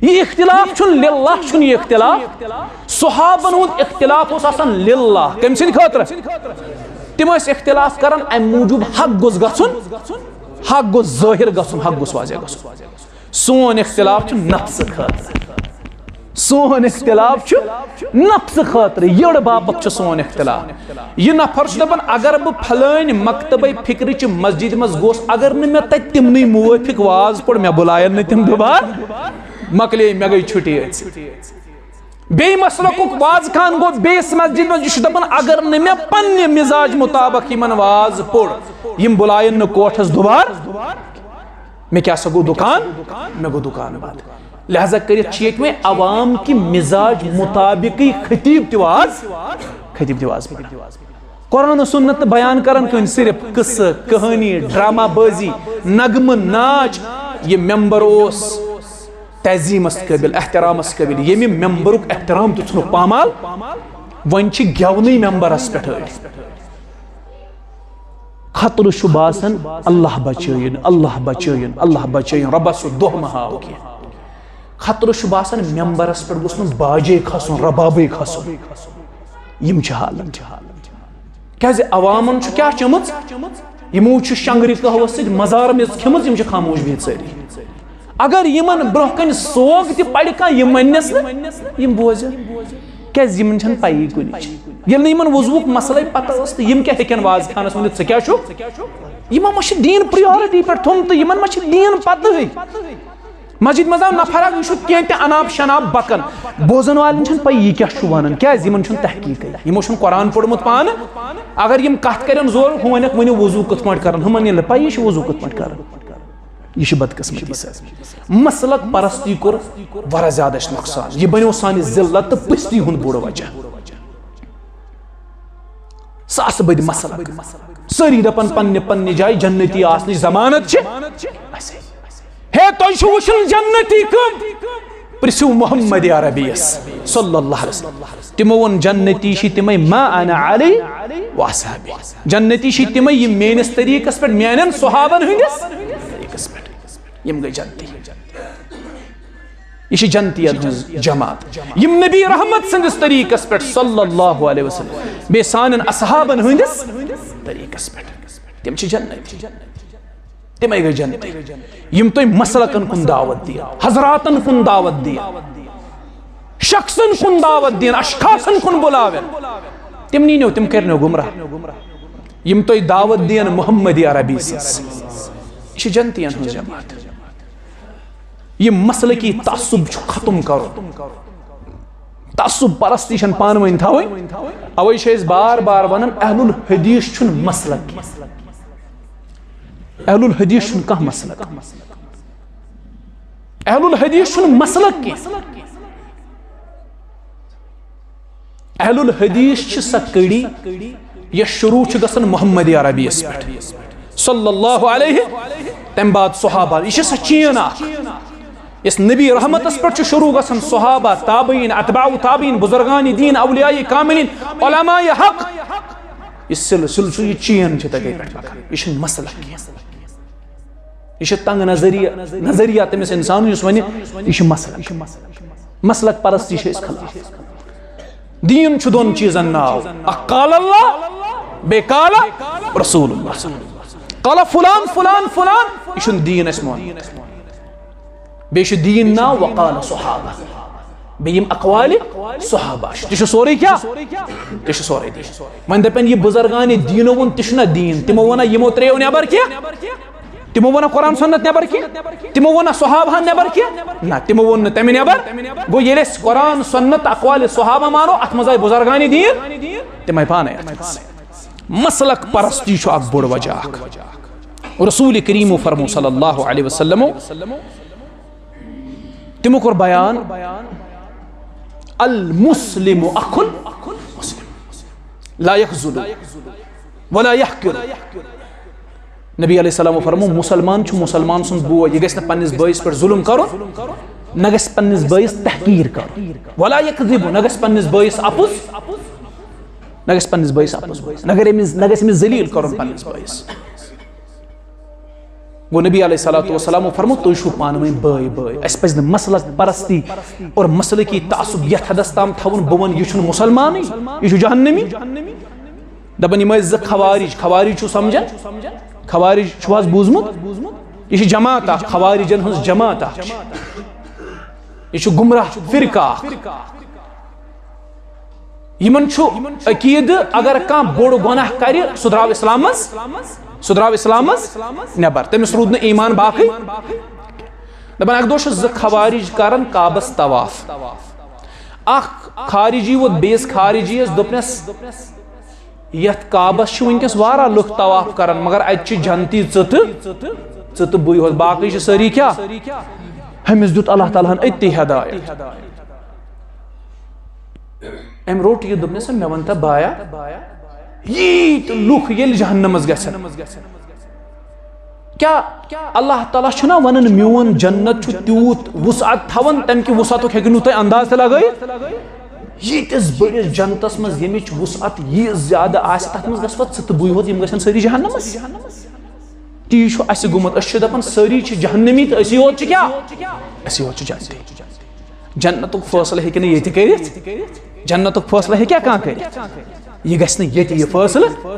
یہِ اختلاف چھُنہٕ للہ، چھُنہٕ یہِ اختلاف۔ صحابن ہُنٛد اختلاف اوس آسان للہ۔ کٔمۍ سٕنٛدِ خٲطرٕ؟ تِم ٲسۍ اختلاف کران امہِ موٗجوٗب، حق گوٚژھ گژھُن، حق گوٚژھ ظٲہِر گژھُن، حق گوٚژھ واضح گژھُن۔ سون اختلاف چھُ نفسہٕ خٲطرٕ۔ سون اختلاف چھُ نفسہٕ خٲطرٕ، یٔڑ باپتھ چھُ سون اختلاف۔ یہِ نفر چھُ دپان، اگر بہٕ پھلٲنۍ مکتبے فکرِ چہِ مسجدِ منٛز گوس، اگر نہٕ مےٚ تتہِ تِمنٕے موٲفِق واز پوٚر، مےٚ بُلایَن نہٕ تِم دُبارٕ، مۄکلے، مےٚ گٔے چھُٹی أتھۍ سۭتۍ۔ بیٚیہِ مسلکُک واز خان گوٚو بیٚیِس مسجدِ منٛز، یہِ چھُ دپان، اگر نہٕ مےٚ پننہِ مزاج مطابق یِمن واز پوٚر، یِم بُلایَن نہٕ کوٹھس دُبارٕ، مےٚ کیٛاہ سا گوٚو دُکان؟ مےٚ گوٚو دُکان بنٛد۔ لہذا کٔرِتھ چھِ ییٚتہِ وۄنۍ عوام کہِ مزاج مطابقٕے خطیب تہِ واز، خطیب تہِ واز پران۔ قرآن و سنت نہٕ بیان کران کٕہٕنۍ، صرف قصہٕ، کہانی، ڈرامہ بازی، نغمہٕ، ناچ۔ یہِ ممبر اوس تعظیمس قٲبل، احترامس قٲبل، ییٚمہِ ممبرُک احترام تہِ ژھُنُکھ پامال۔ وۄنۍ چھِ گٮ۪ونٕے ممبرس پٮ۪ٹھ أڑۍ۔ خطرٕ چھُ باسان، اللہ بچٲیِن، اللہ بچٲیِن، اللہ بچٲیِن، رۄبس سُہ دۄہ مہ ہاو کینٛہہ۔ خطرٕ چھُ باسان، ممبرس پٮ۪ٹھ گوٚژھ نہٕ باجے کھسُن، ربابٕے کھسُن۔ یِم چھِ حالت۔ کیازِ عوامن چھُ کیٛاہ چٔمٕژ؟ یِمو چھُ شنگرِ قہوس سۭتۍ مزار میٚژ کھٔمٕژ، یِم چھِ خاموش بِہِتھ سٲری۔ اگر یِمن برونٛہہ کنہِ سوگ تہِ پرِ کانٛہہ، یِم وننس نہٕ، یِم بوزن۔ کیازِ یِمن چھنہٕ پیی کُنِچ۔ ییٚلہِ نہٕ یِمن وضوٗہُک مسلے پتہ ٲس، تہٕ یِم کیٛاہ ہیٚکن واز خانس ؤنِتھ، "ژٕ کیٛاہ چھُکھ؟" یِمو ما چھِ دیٖن priority پٮ۪ٹھ تھوٚمُت، تہٕ یِمن ما چھِ دیٖن پتہٕے؟ مسجد منٛز آو نفر اکھ، یہِ چھُ کینٛہہ تہِ اناب شناب بکان۔ بوزن والٮ۪ن چھنہٕ پَیی یہِ کیٛاہ چھُ ونان، کیٛازِ یِمن چھُنہٕ تحقیٖقٕے، یِمو چھُنہٕ قرآن پوٚرمُت پانہٕ۔ اگر یِم کتھ کرن زورٕ، ہُہ ونٮ۪کھ، "ؤنِو وضوٗ کِتھ پٲٹھۍ کران"، ہُمن ییٚلہِ نہٕ پَیی چھِ وضوٗ کِتھ پٲٹھۍ کران۔ یہِ چھِ بدقسمتی سر۔ مسلک پرستی کوٚر واریاہ زیادٕ اَسہِ نۄقصان۔ یہِ بنیو سانہِ ذلت تہٕ پستی ہُنٛد بوٚڑ وجہ۔ ساسہٕ بٔدۍ مسلک۔ سٲری دپان پننہِ پننہِ جایہِ جنتی آسنٕچ ضمانت چھِ اَسے۔ ہے، تۄہہِ چھُو وٕچھُن جنتی کٕم؟ پرژھِو محمد عربیس صلی اللہ علیہ وسلم۔ تِمو ووٚن، جنتی چھِ تِمے ما انا علی و اصحابی۔ جنتی چھِ تِمے یِم میٲنِس طریٖقس پٮ۪ٹھ، میانٮ۪ن صحابن ہٕنٛدِس طریٖقس پٮ۪ٹھ، یِم گٔے جنتی۔ یہِ چھِ جنتین ہٕنٛز جماعت، یِم نبی رحمت سٕنٛدِس طریٖقس پٮ۪ٹھ صلی اللہ علیہ وسلم، بیٚیہِ سانٮ۪ن اصحابن ہٕنٛدِس طریٖقس پٮ۪ٹھ، تِم چھِ جنتی۔ تِمے گٔے جنتی۔ یِم تُہۍ مسلکن کُن دعوت دِیِو، حضراتن کُن دعوت دِیِو، شخصن کُن دعوت دِیِن، اشخاصن کُن بُلاوَن، تِم نیٖنو، تِم کٔرنو گمراہ۔ یِم تُہۍ دعوت دِیِن محمد عربی سٕنٛز، یہِ چھِ جنتین ہٕنٛز جماعت۔ یہِ مسلکی تعصب چھُ ختم کرُن۔ تعصب پرستی چھنہٕ پانہٕ ؤنۍ تھاوٕنۍ۔ اوے چھِ أسۍ بار بار ونان، اہل الحدیث چھُنہٕ مسلک کینٛہہ۔ اہل الحدیث چھُنہٕ کانٛہہ مسلک۔ اہل الحدیث چھُنہٕ مسلک کینٛہہ۔ اہل الحدیث چھِ سۄ کڑی یۄس شروع چھِ گژھان محمد عربی یس پٮ۪ٹھ صلی اللہ علیہ، تمہِ بعد صحابہ۔ یہِ چھِ سۄ چین اکھ یۄس نبی رحمتس پٮ۪ٹھ چھُ شروع گژھان، صحابہ، تابعین، اتباع تابعین، بزرگان دین، اولیاء کاملین، علماء حق۔ یہِ سلسلہٕ چھُ، یہِ چین چھِ تتہِ پٮ۪ٹھ پکان۔ یہِ چھُنہٕ مسلک کینٛہہ۔ یہِ چھِ تنگ نظریہ، نظریہ تٔمِس انسان یُس ونہِ یہِ چھُ مسلک۔ مسلک پرستی چھِ أسۍ خلاف۔ دین چھُ دۄن چیٖزن ناو، اکھ قال اللہ، بیٚیہِ قال رسول اللہ۔ قال فلان، فلان، فلان، یہِ چھُنہٕ دین اَسہِ مانُن۔ بیٚیہِ چھُ دین ناو وقال صحابہ۔ بیٚیہِ یِم اقوالِ صحابہ چھِ، تہِ چھُ سورُے کیٛاہ؟ تہِ چھُ سورُے دین۔ وۄنۍ دَپن یہِ بُزرگانِ دیٖنو ووٚن، تہِ چھُنہ دین۔ تِمو ووٚنا یِمو ترٛیو نٮ۪بر کینٛہہ؟ تِمو ووٚنا قرآن سنت نٮ۪بر کینٛہہ؟ تِمو ووٚنا صحابہن نٮ۪بر کینٛہہ؟ نہ، تِمو ووٚن نہٕ تَمہِ نٮ۪بر۔ گوٚو ییٚلہِ أسۍ قرآن سنت اقوالِ صحابہ مانو، اَتھ منٛز آیہِ بُزرگانِ دیٖن، تِم آیہِ پانَے اَتھ منٛز۔ مسلک پرستی چھُ اکھ بوٚڑ وجہ اکھ۔ رسول کریٖمو فرمو صلی اللہ علیہ وسلمو، تِمو کوٚر بیان، المسلم اخ المسلم، لا یخذلہ ولا یحقرہ۔ نبی علیہ السلام فرمو، مسلمان چھُ مسلمان سُنٛد بوے، یہِ گژھِ نہٕ پننِس بٲیِس پٮ۪ٹھ ظلم کرُن، نہ گژھِ پننِس بٲیِس تحقیر کرُن، ولا یکذب، نہ گژھِ پننِس بٲیِس اپُز، نہ گژھِ پننِس بٲیِس اپُز، نہ گژھِ أمِس، نہ گژھِ أمِس ذلیل کرُن پننِس بٲیِس۔ گوٚو، نبی علیہ الصلوۃ والسلام فرمو، تُہۍ چھِو پانہٕ ؤنۍ بٲے بٲے۔ اَسہِ پَزِ نہٕ مسلک پرستی اور مسلکی تعصب یَتھ حدس تام تھاوُن، بہٕ وَنہٕ، یہِ چھُنہٕ مُسلمانٕے، یہِ چھُ جہنمی۔ دَپان، یِم ٲسۍ زٕ خوارج۔ خوارج چھُو سمجھان؟ خوارج چھُو حظ بوٗزمُت؟ یہِ چھِ جماعت اکھ، خوارجن ہٕنٛز جماعت اکھ چھِ۔ یہِ چھُ گمراہ فرقہٕ اکھ۔ یِمن چھُ عقیدٕ، اگر کانٛہہ بوٚڑ گۄناہ کرِ، سُہ درٛاو اسلام منٛز، سُہ درٛاو اسلام منٛز نٮ۪بر، تٔمِس روٗد نہٕ ایمان باقٕے۔ دَپان، اکہِ دۄہ چھِ زٕ خوارج کران کعبس طواف۔ اکھ خارجی ووت بیٚیِس خارجی یَس، دوٚپنَس، یَتھ کعبس چھِ وٕنکیٚس واریاہ لُکھ طواف کران، مگر اَتہِ چھِ جنتی ژٕ تہٕ، ژٕ تہٕ بٕے ہوت، باقٕے چھِ سٲری کیٛاہ؟ ہُمِس دیُت اللہ تعالیٰ ہن أتی ہدایت۔ أمۍ روٚٹ یہِ، دوٚپنَس، مےٚ وَن تہٕ بایا، ییٖتۍ لُکھ ییٚلہِ جہنمس گژھن، کیٛاہ اللہ تعالیٰ چھُنہ وَنان، میون جنت چھُ تیوٗت وسعت تھاوان، تَمہِ کہِ وسعتُک ہیٚکِو نہٕ تُہۍ انداز تہِ لگٲیِتھ؟ ییٖتِس بٔڑِس جنتس منٛز ییٚمِچ وسعت ییٖژ زیادٕ آسہِ، تَتھ منٛز گژھِ پتہٕ ژٕ تہٕ بٕے ہوت، یِم گژھن سٲری جہنمس۔ تی چھُ اَسہِ گوٚمُت، أسۍ چھِ دَپان سٲری چھِ جہنمی تہٕ أسی یوت چھِ کیٛاہ؟ أسی یوت چھِ جنتی۔ جنتُک فٲصلہٕ ہیٚکہِ نہٕ ییٚتہِ کٔرِتھ۔ جنتُک فٲصلہٕ ہیٚکیٛاہ کانٛہہ کٔرِتھ؟ یہِ گژھِ نہٕ ییٚتہِ یہِ فٲصلہٕ۔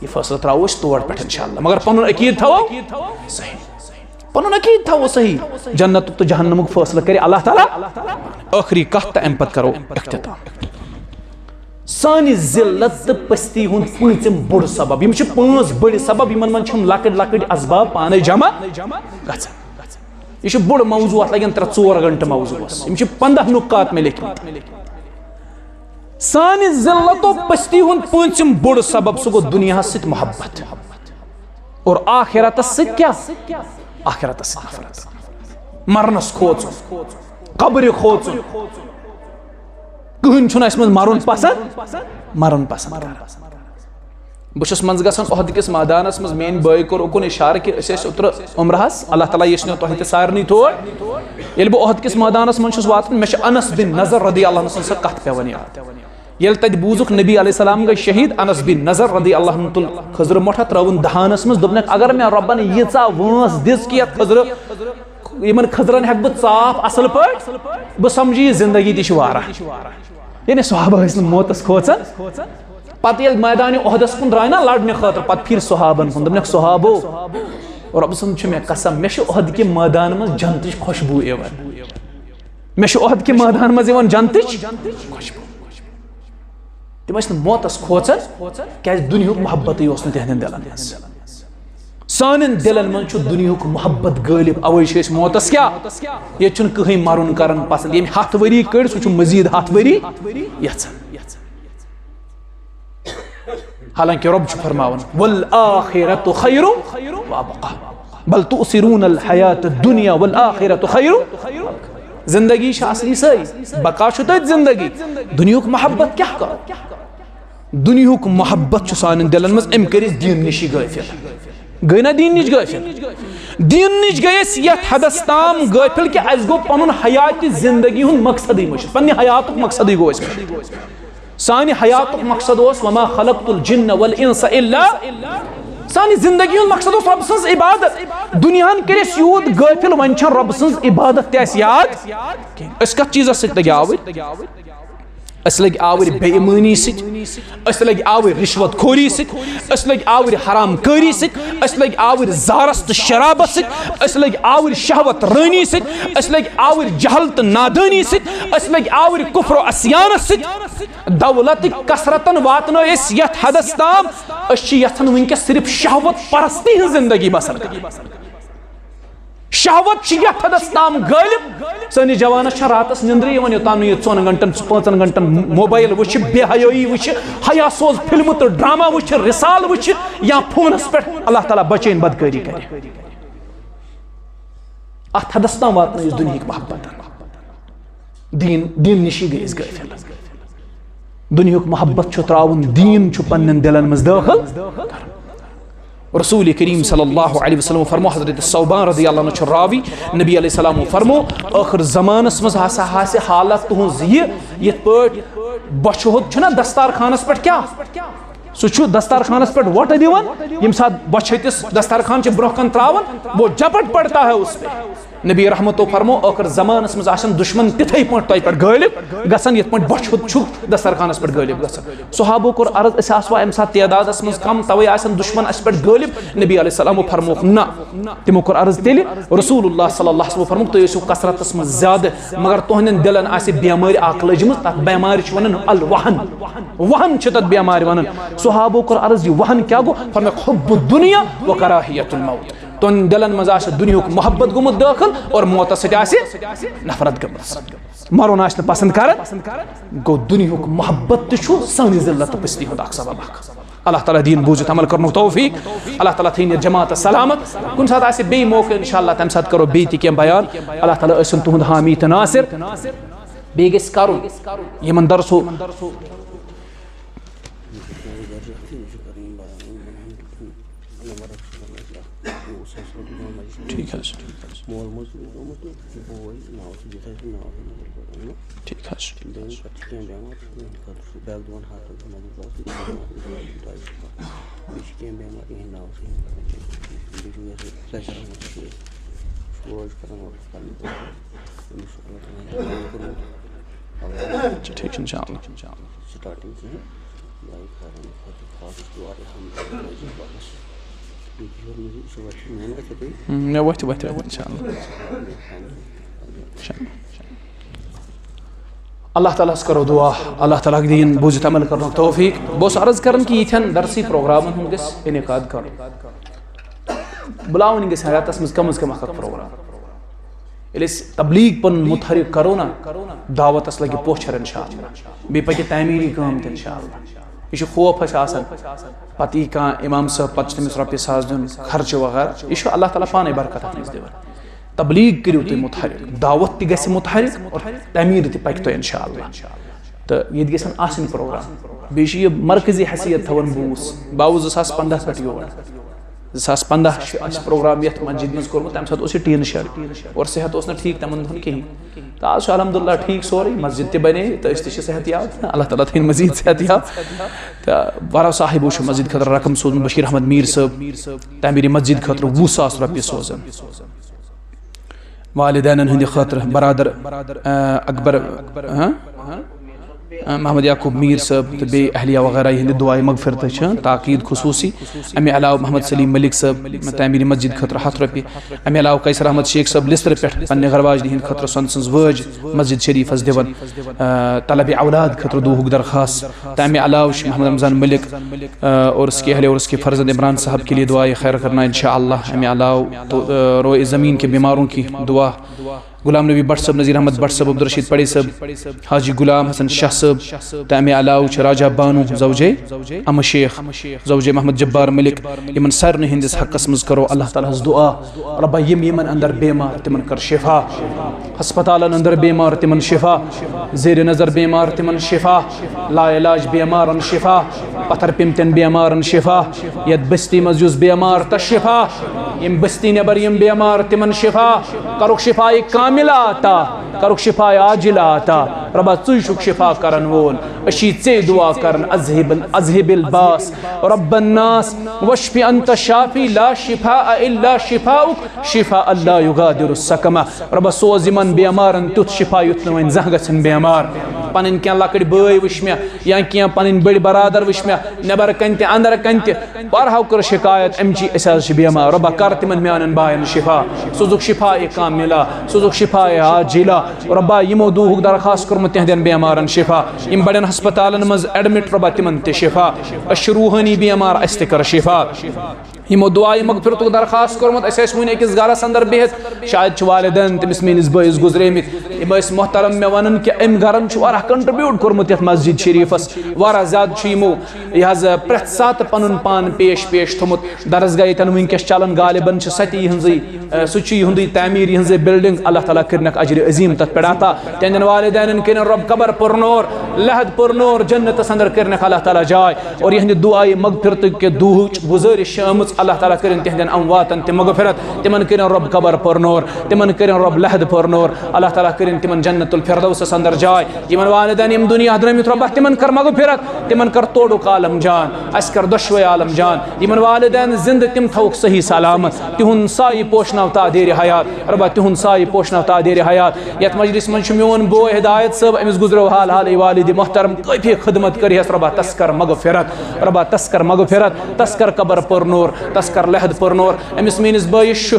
یہِ فٲصلہٕ ترٛاوو أسۍ تور پٮ۪ٹھ انشاءاللہ، مگر پنُن عقیٖد تھاوو صحیح۔ پنُن عقیٖد تھاوو صحیح۔ جنتُک تہٕ جہنمُک فٲصلہٕ کرِ اللہ تعالیٰ۔ ٲخری کتھ تہٕ امہِ پتہٕ کرو اختتام۔ سانہِ ذلت تہٕ پستی ہُنٛد پوٗنٛژِم بوٚڑ سبب، یِم چھِ پانٛژھ بٔڑۍ سبب، یِمن منٛز چھِ یِم لۄکٕٹۍ لۄکٕٹۍ اسباب پانے جمع گژھان۔ یہِ چھُ بوٚڑ موضوع، اتھ لگن ترٛےٚ ژور گھنٹہٕ موضوعس۔ یِم چھِ پنٛداہ نُکات مےٚ لیکھمٕتۍ۔ سانہِ ذلت و پستی ہُنٛد پوٗنٛژِم بوٚڑ سبب، سُہ گوٚو دُنیاہس سۭتۍ محبت اور آخرتس سۭتۍ کیٛاہ؟ آخرتس سۭتۍ نفرت، مرنس کھوژُن، قبرِ کھوژُن۔ کٕہٕنۍ چھُنہٕ اَسہِ منٛز مرُن پسنٛد، مرُن پسنٛد کران۔ بہٕ چھُس منٛزٕ گژھان احد کِس مٲدانس منٛز، میٲنۍ بٲے کوٚر اُکُن اِشارٕ کہِ أسۍ ٲسۍ اوترٕ عمرہس، اللہ تعالیٰ یژھنو تۄہہِ تہِ سارنٕے تور۔ ییٚلہِ بہٕ احد کِس مٲدانس منٛز چھُس واتان، مےٚ چھِ انس بن نضر رضی اللہ عنہ سٕنٛز سۄ کتھ پٮ۪وان یاد۔ ییٚلہِ تتہِ بوٗزُکھ نبی علیہ السلام گٔے شہید، انس بن نضر رضی اللہ عنہ تُل خٔزرٕ مۄٹھ، ترٲوٕن دہانس منٛز، دوٚپنکھ، اگر مےٚ رۄبن ییٖژاہ وٲنٛس دِژ کہِ یتھ خٔزرٕ، یِمن خٔزرن ہیٚکہٕ بہٕ ژاپھ اصل پٲٹھۍ، بہٕ سمجھٕ یہِ زندگی تہِ چھِ واریاہ۔ یعنی صحابہ ٲسۍ نہٕ موتس کھوژان۔ پتہٕ ییٚلہِ میدانِ احدس کُن درٛاے نا لڑنہٕ خٲطرٕ، پتہٕ پھیٖرۍ صحابن کُن، دوٚپنکھ، صحابو، رۄبہٕ سُنٛد چھُ مےٚ قسم، مےٚ چھُ احد کہِ مٲدانہٕ منٛز جنتٕچ خوشبوٗ یِوان۔ مےٚ چھُ احد کہِ مٲدانہٕ منٛز یِوان جنتٕچ خوشبوٗ۔ تِم ٲسۍ نہٕ موتس کھوژان، کیازِ دُنیہُک محبتٕے اوس نہٕ تِہنٛدٮ۪ن دِلن منٛز۔ سانٮ۪ن دِلن منٛز چھُ دُنیہُک محبت غٲلب، اوے چھِ أسۍ موتس کیٛاہ؟ ییٚتہِ چھُنہٕ کٕہٕنۍ مرُن کران پسنٛد۔ ییٚمۍ ہتھ ؤری کٔڑۍ، سُہ چھُ مزید ہتھ ؤری یژھان۔ حالانکہ رۄب چھُ فرماوان، "والآخرۃ خیر وابقیٰ، بل تؤثرون الحیات الدنیا والآخرۃ خیر۔" زندگی چھِ اصلی سٲری، بقا چھُ تٔتھۍ زندگی۔ دُنیہُک محبت کیٛاہ کرو؟ دُنیہُک محبت چھُ سانٮ۪ن دِلن منٛز، أمۍ کٔرۍ أسۍ دیٖن نِشی غٲفِل۔ گٔے نا دیٖن نِش غٲفِل؟ دیٖن نِش گٔے أسۍ یتھ حدس تام غٲفِل کہِ اَسہِ گوٚو پنُن حیاتِ زندگی ہُنٛد مقصدٕے مٔشِتھ، پننہِ حیاتُک مقصدٕے گوٚو اَسہِ مٔشِتھ۔ سانہِ حیاتُک مقصد اوس، "وما خلقت الجن والانس الا۔" سانہِ زندگی ہُنٛد مقصد اوس رۄب سٕنٛز عبادت۔ دُنیاہن کٔرۍ أسۍ یوٗت غٲفِل، وۄنۍ چھَنہٕ رۄب سٕنٛز عبادت تہِ اَسہِ یاد کینٛہہ۔ أسۍ کتھ چیٖزس سۭتۍ لٔگۍ آوٕرۍ؟ أسۍ لٔگۍ آوٕرۍ بے ایمٲنی سۭتۍ، أسۍ لٔگۍ آوٕرۍ رشوت خوری سۭتۍ، أسۍ لٔگۍ آوٕرۍ حرام کٲری سۭتۍ، أسۍ لٔگۍ آوٕرۍ زارس تہٕ شرابس سۭتۍ، أسۍ لٔگۍ آوٕرۍ شہوت رٲنی سۭتۍ، أسۍ لٔگۍ آوٕرۍ جہل تہٕ نادٲنی سۭتۍ، أسۍ لٔگۍ آوٕرۍ کفر و عصیانس سۭتۍ۔ دولتٕکۍ کثرتن واتنٲو أسۍ یتھ حدس تام، أسۍ چھِ یژھان وٕنکیٚس صرف شہوت پرستی ہٕنٛز زندگی بسر کرٕنۍ۔ شہوت چھِ یتھ حدس تام غٲلب، سٲنِس جوانس چھےٚ راتس نیندرٕے یِوان، یوٚتام نہٕ یہِ ژۄن گھنٹن، پانٛژن گھنٹن موبایل وٕچھِ، بے حیٲیی وٕچھِ، حیا سوز فلمہٕ تہٕ ڈرامہ وٕچھِ، رسالہٕ وٕچھِ یا فونس پٮ۪ٹھ۔ اللہ تعالیٰ بچٲیِن بدکٲری کرِ۔ اتھ حدس تام واتنٲو أسۍ دُنیہٕکۍ محبتن۔ دیٖن، دیٖن نِشی گٔے أسۍ غٲفِل۔ دُنیہُک محبت چھُ ترٛاوُن، دیٖن چھُ پننٮ۪ن دِلن منٛز دٲخل کرُن۔ رسول کریم صلی اللہ علیہ وسلم فرمو، حضرت ثوبان رضی اللہ عنہ چھُ راوی، نبی علیہ السلام فرمو، ٲخر زمانس منٛز ہسا آسہِ حالت تُہنٛز یہِ، یِتھ پٲٹھۍ بۄچھِ ہُنٛد چھُنہ دستارخانس پٮ۪ٹھ کیٛاہ؟ سُہ چھُ دسترخوانس پٮ۪ٹھ وۄٹہٕ دِوان، ییٚمہِ ساتہٕ بۄچھِ ہٹِس دسترخوان چھِ برونٛہہ کَنہِ تراوان، وہ جھپٹ پڑتا ہے اس پہ۔ نبی رحمتو فرمو، ٲخر زمانس منٛز آسن دشمن تِتھے پٲٹھۍ تۄہہِ پٮ۪ٹھ غٲلب گژھان، یِتھ پٲٹھۍ بۄچھِ ہُت چھُ دسترخوانس پٮ۪ٹھ غٲلب گژھان۔ صحابو کوٚر عرض، أسۍ آسوا امہِ ساتہٕ تعدادس منٛز کم، توے آسن دشمن اسہِ پٮ۪ٹھ غٲلب؟ نبی علیہ السلامو فرمووُکھ، نہ۔ تِمو کوٚر عرض تیٚلہِ، رسول اللہ صلی اللہ علیہ وسلم فرمووُکھ، تُہۍ ٲسِو کثرتس منٛز زیادٕ، مگر تُہنٛدٮ۪ن دِلن آسہِ بیمٲرۍ اکھ لٔجمٕژ، تتھ بیمارِ چھِ ونان الوہن۔ وہن چھِ تتھ بیمارِ ونان۔ صحابو کوٚر عرض، یہِ وہن کیٛاہ گوٚو؟ فرمووُکھ، حب الدنیا و کراہیت الموت۔ تُہنٛدٮ۪ن دِلن منٛز آسہِ دُنیاہُک محبت گوٚمُت دٲخل اور موتس سۭتۍ آسہِ نفرت گٔمٕژ۔ مرُن آسہِ نہٕ پسند کران، گوٚو دُنیاہُک محبت تہِ چھُ سانہِ ذلت تہٕ پستی ہُنٛد اکھ سبب اکھ۔ اللہ تعالیٰ دِیِن بوٗزِتھ عمل کرنُک توفیق۔ اللہ تعالیٰ تھٲیِن یہِ جماعت سلامت۔ کُنہِ ساتہٕ آسہِ بیٚیہِ موقعہٕ، انشاءاللہ، تَمہِ ساتہٕ کرو بیٚیہِ تہِ کینٛہہ بیان۔ اللہ تعالیٰ ٲسِن تُہُنٛد حامی تہٕ ناصر۔ بیٚیہِ گژھِ کرُن یِمن درسو۔ ٹھیٖک حظ چھُ، ٹھیٖک حظ چھُ۔ مول موج چھُ گوٚمُت تہٕ بوے ناو چھُ، یہِ تھٲے زِ ناو چھُ مےٚ کوٚرمُت۔ ٹھیٖک حظ چھُ۔ بیٚیہِ پَتہٕ چھِ کینٛہہ بٮ۪مار، تِہِنٛدِ خٲطرٕ چھُ بیٛاکھ دِوان ہَتھ رۄپیہِ، مطلب، دَہ چھُ دۄیہِ شیٚتھ۔ بیٚیہِ چھِ کینٛہہ بٮ۪مار، یِہِنٛدِ ناوٕ چھِ یِم کَران۔ بیٚیہِ چھُ یَتھ لیکچَر اَحمد شیخ، سُہ حظ چھُ کَران وقت پَنٕنۍ کٲم۔ تٔمِس چھُ اللہ تعالیٰ ہَن کوٚرمُت۔ اچھا، ٹھیٖک چھُ، اِنشاء اللہ۔ سٹارٹنگ سے ہی۔ ہم، مےٚ وۄتھِ، وۄتھِ، وۄتھِ، اِنشاء اللہ۔ اِنشاء اللہ۔ اللہ تعالیٰ ہَس کرو دُعا، اللہ تعالیٰ ہَس دِیِن بوٗزِتھ عمل کرنُک توفیق۔ بہٕ اوسُس عرض کران کہِ یِتھٮ۪ن درسی پروگرامن ہُنٛد گژھِ انعقاد کرُن۔ بُلاوٕنۍ گژھِ رٮ۪تس منٛز کم از کم اکھ اکھ پروگرام۔ ییٚلہِ أسۍ تبلیغ پنُن متحرک کرو نا، دعوتس لگہِ پوچھر انشاءاللہ۔ بیٚیہِ پکہِ تعمیٖری کٲم تہِ انشاءاللہ۔ یہِ چھُ خوف اَسہِ آسان۔ پتہٕ یی کانٛہہ امام صٲب، پتہٕ چھُ تٔمِس رۄپیہِ ساس دیُن، خرچہٕ وغیرہ۔ یہِ چھُ اللہ تعالیٰ پانے برکت اتھ منٛز دِوان۔ تبلیغ کٔرِو تُہۍ متحرک، دعوت تہِ گژھِ متحرک اور تعمیٖر تہِ پکہِ تۄہہِ انشاءاللہ۔ تہٕ ییٚتہِ گژھن آسٕنۍ پروگرام۔ بیٚیہِ چھُ یہِ مرکزی حیثیت تھاوان بوٗس۔ بہٕ آوُس زٕ ساس پنٛداہ پٮ۪ٹھ یور۔ زٕ ساس پنٛداہ چھُ اَسہِ پروگرام یَتھ مسجد منٛز کوٚرمُت، تَمہِ ساتہٕ اوس یہِ ٹیٖن شیڈ اور صحت اوس نہٕ ٹھیٖک تِمن دۄہن کِہیٖنۍ۔ تہٕ آز چھُ الحمدللہ ٹھیٖک سورُے، مسجد تہِ بنے تہٕ أسۍ تہِ چھِ صحت یاب۔ اللہ تعالیٰ تھٲیِن مزید صحت یاب۔ تہٕ وارو صاحبو چھُ مسجد خٲطرٕ رقم سوٗزمُت، بشیر احمد میٖر صٲب، تعمیٖرِ مسجد خٲطرٕ وُہ ساس رۄپیہِ سوزان۔ والدینن ہٕنٛدِ خٲطرٕ برادر، آ، اکبر، ہاں؟ آ، محمد یعقوب میٖر صٲب تہٕ بیٚیہِ اہلیہ وغیرہ یِہنٛدِ دُعایہِ مغفرتہٕ چھِ تاکید خصوٗصی۔ اَمہِ علاوٕ محمد سلیٖم مٔلِک صٲب، تعمیٖرِ مسجد خٲطرٕ ہَتھ رۄپیہِ۔ اَمہِ علاوٕ قیصر احمد شیخ صٲب لِسرٕ پٮ۪ٹھ پننہِ گرواجنہِ ہِنٛدِ خٲطرٕ سۄنہٕ سٕنٛز وٲج مسجد شریٖفس دِوان، آ، طلبِ اولاد خٲطرٕ دُوہُک درخاست۔ تہٕ اَمہِ علاوٕ چھُ محمد رمضان مٔلِک، آ، اور اس کے اہل اور اس کے فرزند عمران صاحب کے لیے دعائے خیر کرنا انشاءاللہ۔ اَمہِ علاوٕ تو، آ، روئے زمین کے بیماروں کی دعا۔ غلام نبی بٹ صٲب، نذیر احمد بٹ صٲب، عبدالرشید پڑے صٲب، حاجی غلام حسن شاہ صٲب، تہٕ اَمہِ علاوٕ چھِ راجہ بانو زوجے احمد شیخ، زوجے محمد جبار ملک۔ یِمن سارنٕے ہٕنٛدِس حقس منٛز کرو اللہ تعالیٰ ہس دعا، رۄبا، یِم یِمن اندر بیمار، تِمن کر شفا، ہسپتالن اندر بیمار، تِمن شفا، زیر نظر بیمار، تِمن شفا، لا علاج بیمارن شفا، پتھر پیمتٮ۪ن بیمارن شفا، یتھ بستی منٛز یُس بیمار تہٕ شفا، یِم بستی نٮ۪بر یِم بیمار، تِمن شفا، کرُکھ شفا کاملہ عطا، کرُکھ شفا عاجلہ عطا۔ رۄبا، ژٕے چھُکھ شفا کرن وول، أسۍ چھِ ژے دعا کران، اذہب، اذہب الباس رب الناس واشف انت الشافی لا شفاء الا شفاؤک شفاء لا یغادر سقما۔ رۄبا، سوز یِمن بیمارن تیُتھ شفا یُتھ نہٕ وۄنۍ زانٛہہ گژھن بیمار۔ پنٕنۍ کینٛہہ لۄکٕٹۍ بٲے وٕچھ مےٚ یا کینٛہہ پنٕنۍ بٔڑۍ برادر وٕچھ مےٚ نٮ۪بر کنہِ تہِ اندر کنہِ تہِ، بارہاو کٔر شکایت، امہِ چی أسۍ حظ چھِ بیمار۔ رۄبا، کر تِمن میانٮ۪ن باین شفا، سوزُکھ شفا کاملہ، سوزُکھ شفا عاجلہ۔ رۄبا، یِمو دُوہُک درخواست کوٚرمُت تِہنٛدٮ۪ن بیمارن شفا، یِم بڑٮ۪ن ہسپتالن منٛز ایڈمٹ، رۄبا، تِمن تہِ شفا۔ أسۍ چھِ روحٲنی بیمار، اسہِ تہِ کر شفا۔ یِمو دُعایہِ مغفرتُک درخواست کوٚرمُت، أسۍ ٲسۍ وُنہِ أکِس گرس اندر بِہِتھ، شاید چھِ والدین تٔمِس میٲنِس بٲیِس گُزریمٕتۍ۔ یِم ٲسۍ محترم مےٚ ونان کہِ أمۍ گرن چھُ واریاہ contribute کوٚرمُت یتھ مسجد شریفس، واریاہ زیادٕ چھُ یِمو یہِ حظ پرٛٮ۪تھ ساتہٕ پنُن پان پیش، پیش تھوٚمُت۔ درسگاہ ییٚتٮ۪ن وٕنکیٚس چلان غالباً چھِ سۄ تہِ یِہٕنٛزٕے، اَ، سُہ چھُ یِہُنٛدُے تعمیٖر، یِہٕنٛزٕے building۔ اللہ تعالیٰ کٔرِنَکھ اجرِ عظیٖم تَتھ پٮ۪ٹھ عطا۔ تِہنٛدٮ۪ن والدینَن کٔرِن رۄب قبر پُرنور، لحد پُرنور، جنتَس اندر کٔرِنَکھ اللہ تعالیٰ جاے۔ اور یِہنٛدِ دُعایہِ مغفرتہٕ کہِ دُعہٕچ گُزٲرِش چھِ آمٕژ۔ اللہ تعالیٰ کٔرِن تِہنٛدٮ۪ن امواتن تہِ مغفرت، تِمن کٔرِن رۄب قبر پُرنور، تِمن کٔرِن رۄب لحد پُرنور، اللہ تعالیٰ کٔرِن تِمن جنت الفردوسس اندر جاے۔ یِمن والدین یِم دُنیا درٲمٕتۍ، رۄبا تِمن کر مغفرت، تِمن کر توڑُک عالم جان، اسہِ کر دۄشوے عالم جان۔ یِمن والدین زندٕ، تِم تھاوُکھ صحیح سلامت، تِہُنٛد سایہِ پوشناو تادیرِ حیات، رۄبا تِہُنٛد سایہِ پوشناو تادیرِ حیات۔ یتھ مجلس منٛز چھُ میون بوے ہدایت صٲب، أمِس گُزریو حال حالٕے والدِ محترم، کٲفی خدمت کٔرہس، رۄبا تس کر مغفرت، رۄبا تس کر مغفرت، تس کر قبر پُرنور، تس کر لحد پُرنور۔ أمِس میٲنِس بٲیِس چھُ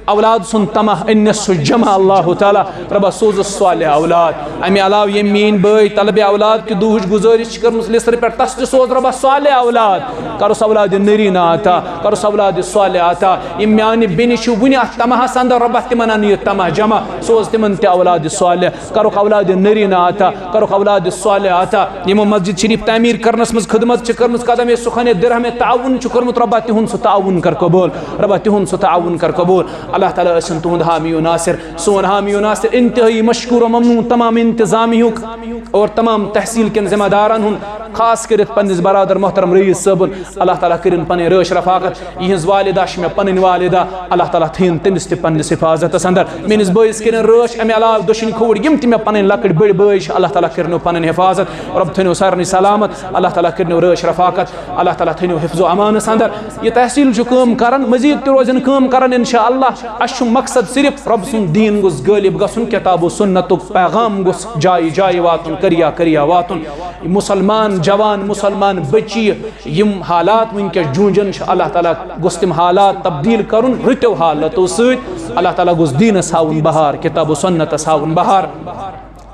اولاد سُنٛد طمع، أنِس سُہ جمع اللہ تعالیٰ، رۄبا سوزُس صالح اولاد۔ امہِ علاوٕ یِم میٲنۍ بٲے طلبِ اولاد تہِ دُہٕچ گُزٲرِش چھِ کٔرمٕژ لِسرِ پٮ۪ٹھ، تس تہِ سوز رۄبا صالح اولاد، کرُس اولادِ نریٖنہ عطا، کرُس اولادِ صالح عطا۔ یِم میانہِ بیٚنہِ چھِ وُنہِ اتھ طمعس اندر، رۄبا تِمن ان یہِ طمع جمع، سوز تِمن تہِ اولادِ صالح، کرُکھ اولادِ نریٖنہ عطا، کرُکھ اولادِ صالح عطا۔ یِمو مسجد شریف تعمیٖر کرنس منٛز خدمت چھِ کٔرمٕژ، قدم سخن درہم تعاون چھُ کوٚرمُت، رۄبا تِہُنٛد سُہ تعاون کر قبول، رۄبا تِہُنٛد سُہ تعاون کر قبول۔ اللہ تعالیٰ ٲسِن تُہُنٛد حامی و ناصر، سون حامی و ناصر، انتہٲیی مشکور و ممنون تمام انتظامیہُک اور تمام تحصیل کٮ۪ن ذمہ دارن ہُنٛد، خاص کٔرِتھ پننِس برادر محترم رئیس صٲبُن۔ اللہ تعالیٰ کٔرِن پنٕنۍ رٲچھ رفاقت۔ یِہٕنٛز والدہ چھِ مےٚ پنٕنۍ والدہ، اللہ تعالیٰ تھٲیِن تٔمِس تہِ پننِس حفاظتس اندر۔ میٲنِس بٲیِس کٔرِن رٲچھ، امہِ علاوٕ دٔچھِنۍ کھووُرۍ یِم تہِ مےٚ پنٕنۍ لۄکٕٹۍ بٔڑۍ بٲے چھِ، اللہ تعالیٰ کٔرِنو پنٕنۍ حفاظت، رۄب تھٲینو سارنٕے سلامت، اللہ تعالیٰ کٔرِنو رٲچھ رفاقت، اللہ تعالیٰ تھٲینو حفظ و امانس اندر۔ یہِ تحصیل چھُ کٲم کران، مزید تہِ روزن کٲم کران انشاءاللہ۔ اسہِ چھُ مقصد صرف رۄب سُنٛد دیٖن گوٚژھ غٲلب گژھُن، کتاب و سنتُک پیغام گوٚژھ جایہِ جایہِ واتُن، کریہ کریہ واتُن۔ مسلمان جوان، مسلمان بچی، یِم حالات وٕنکیٚس جوٗنجن چھِ، اللہ تعالیٰ گوٚژھ تِم حالات تبدیٖل کرُن رٕتیو حالاتو سۭتۍ۔ اللہ تعالیٰ گوٚژھ دیٖنس ہاوُن بہار، کتاب و سنتس ہاوُن بہار۔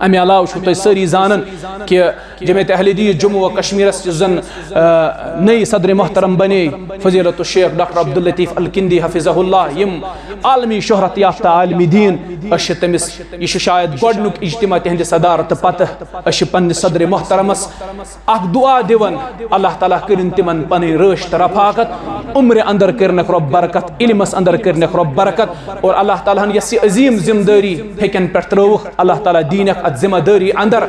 امہِ علاوٕ چھِو تُہۍ سٲری زانان کہِ جمعیت اہل حدیث جموں و کشمیرس یُس زن، آ، نٔے صدر محترم بنے، فضیلت الشیخ ڈاکٹر عبداللطیف الکندی حفظہ اللہ، یِم عالمی شہرت یافتہ عالمی دیٖن، أسۍ چھِ تٔمِس، یہِ چھُ شاید گۄڈٕنیُک اجتماع تِہنٛدِ صدارتہٕ پتہٕ۔ أسۍ چھِ پننِس صدر محترمس اکھ دعا دِوان، اللہ تعالیٰ کٔرِن تِمن پنٕنۍ رٲچھ تہٕ رفاقت، عمرِ اندر کٔرِنکھ رۄب برکت، علمس اندر کٔرِنکھ رۄب برکت، اور اللہ تعالیٰ ہن یۄس یہِ عظیٖم ذمہٕ دٲری ہیٚکن پٮ۪ٹھ ترٲوٕکھ، اللہ تعالیٰ دیٖنکھ اتھ ذمہٕ دٲری اندر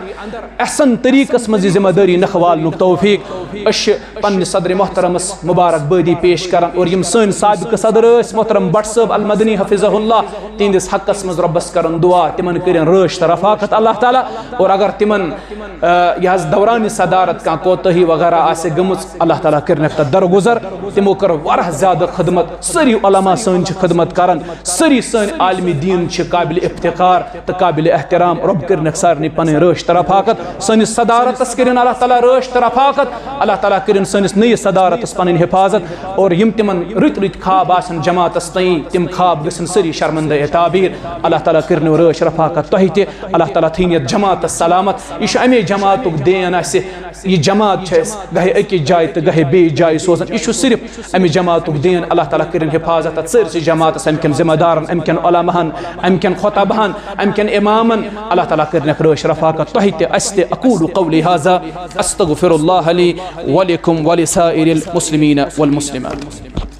احسن طریقس منٛز یہِ ذمہٕ دٲری نکھٕ والنُک توفیق۔ أسۍ چھِ پننِس صدر محترمس مبارک بٲدی پیش کران، اور یِم سٲنۍ سابقہٕ صدر ٲسۍ محترم بٹ صٲب المدنی حفظہ اللہ، تِہنٛدِس حقس منٛز رۄبس کران دعا، تِمن کٔرِن رٲچھ تہٕ رفاقت اللہ تعالیٰ، اور اگر تِمن، آ، یہِ حظ دوران صدارت کانٛہہ کوتٲہی وغیرہ آسہِ گٔمٕژ، اللہ تعالیٰ کٔرِنکھ تتھ درگُزر۔ تِمو کٔر واریاہ زیادٕ خدمت، سٲری علماء سٲنۍ چھِ خدمت کران، سٲری سٲنۍ عالمِ دیٖن چھِ قابلِ افتخار تہٕ قابلِ احترام۔ رۄب کٔرِنکھ سارنٕے پنٕنۍ رٲچھ تہٕ رفاقت، سٲنِس صدارتس کٔرِن اللہ تعالیٰ رٲچھ تہٕ رفاقت، اللہ تعالیٰ کٔرِن سٲنِس نٔیِس صدارتس پنٕنۍ حفاظت، اور یِم تِمن رٕتۍ رٕتۍ خواب آسن جماعتس تام، تِم خواب گژھن سٲری شرمندہ تعبیٖر۔ اللہ تعالیٰ کٔرِنو رٲچھ رفاقت تۄہہِ تہِ، اللہ تعالیٰ تھٲیِن یتھ جماعتس سلامت۔ یہِ چھُ امے جماعتُک دین اسہِ، یہِ جماعت چھِ اسہِ گاہے أکِس جایہِ تہٕ گاہے بیٚیِس جایہِ سوزان۔ یہِ چھُ صرف امہِ جماعتُک دین۔ اللہ تعالیٰ کٔرِن حفاظت اتھ سٲرسٕے جماعتس، امہِ کٮ۪ن ذمہ دارن، امہِ کٮ۪ن علماہن، امہِ کٮ۪ن خطباہن، امہِ کٮ۪ن امامن۔ اللہ تعالیٰ کٔرِنکھ رٲچھ رفاقت تۄہہِ تہِ، اسہِ تہِ۔ اقول قولی هذا، استغفر الله لي ولكم ولسائر المسلمين والمسلمات۔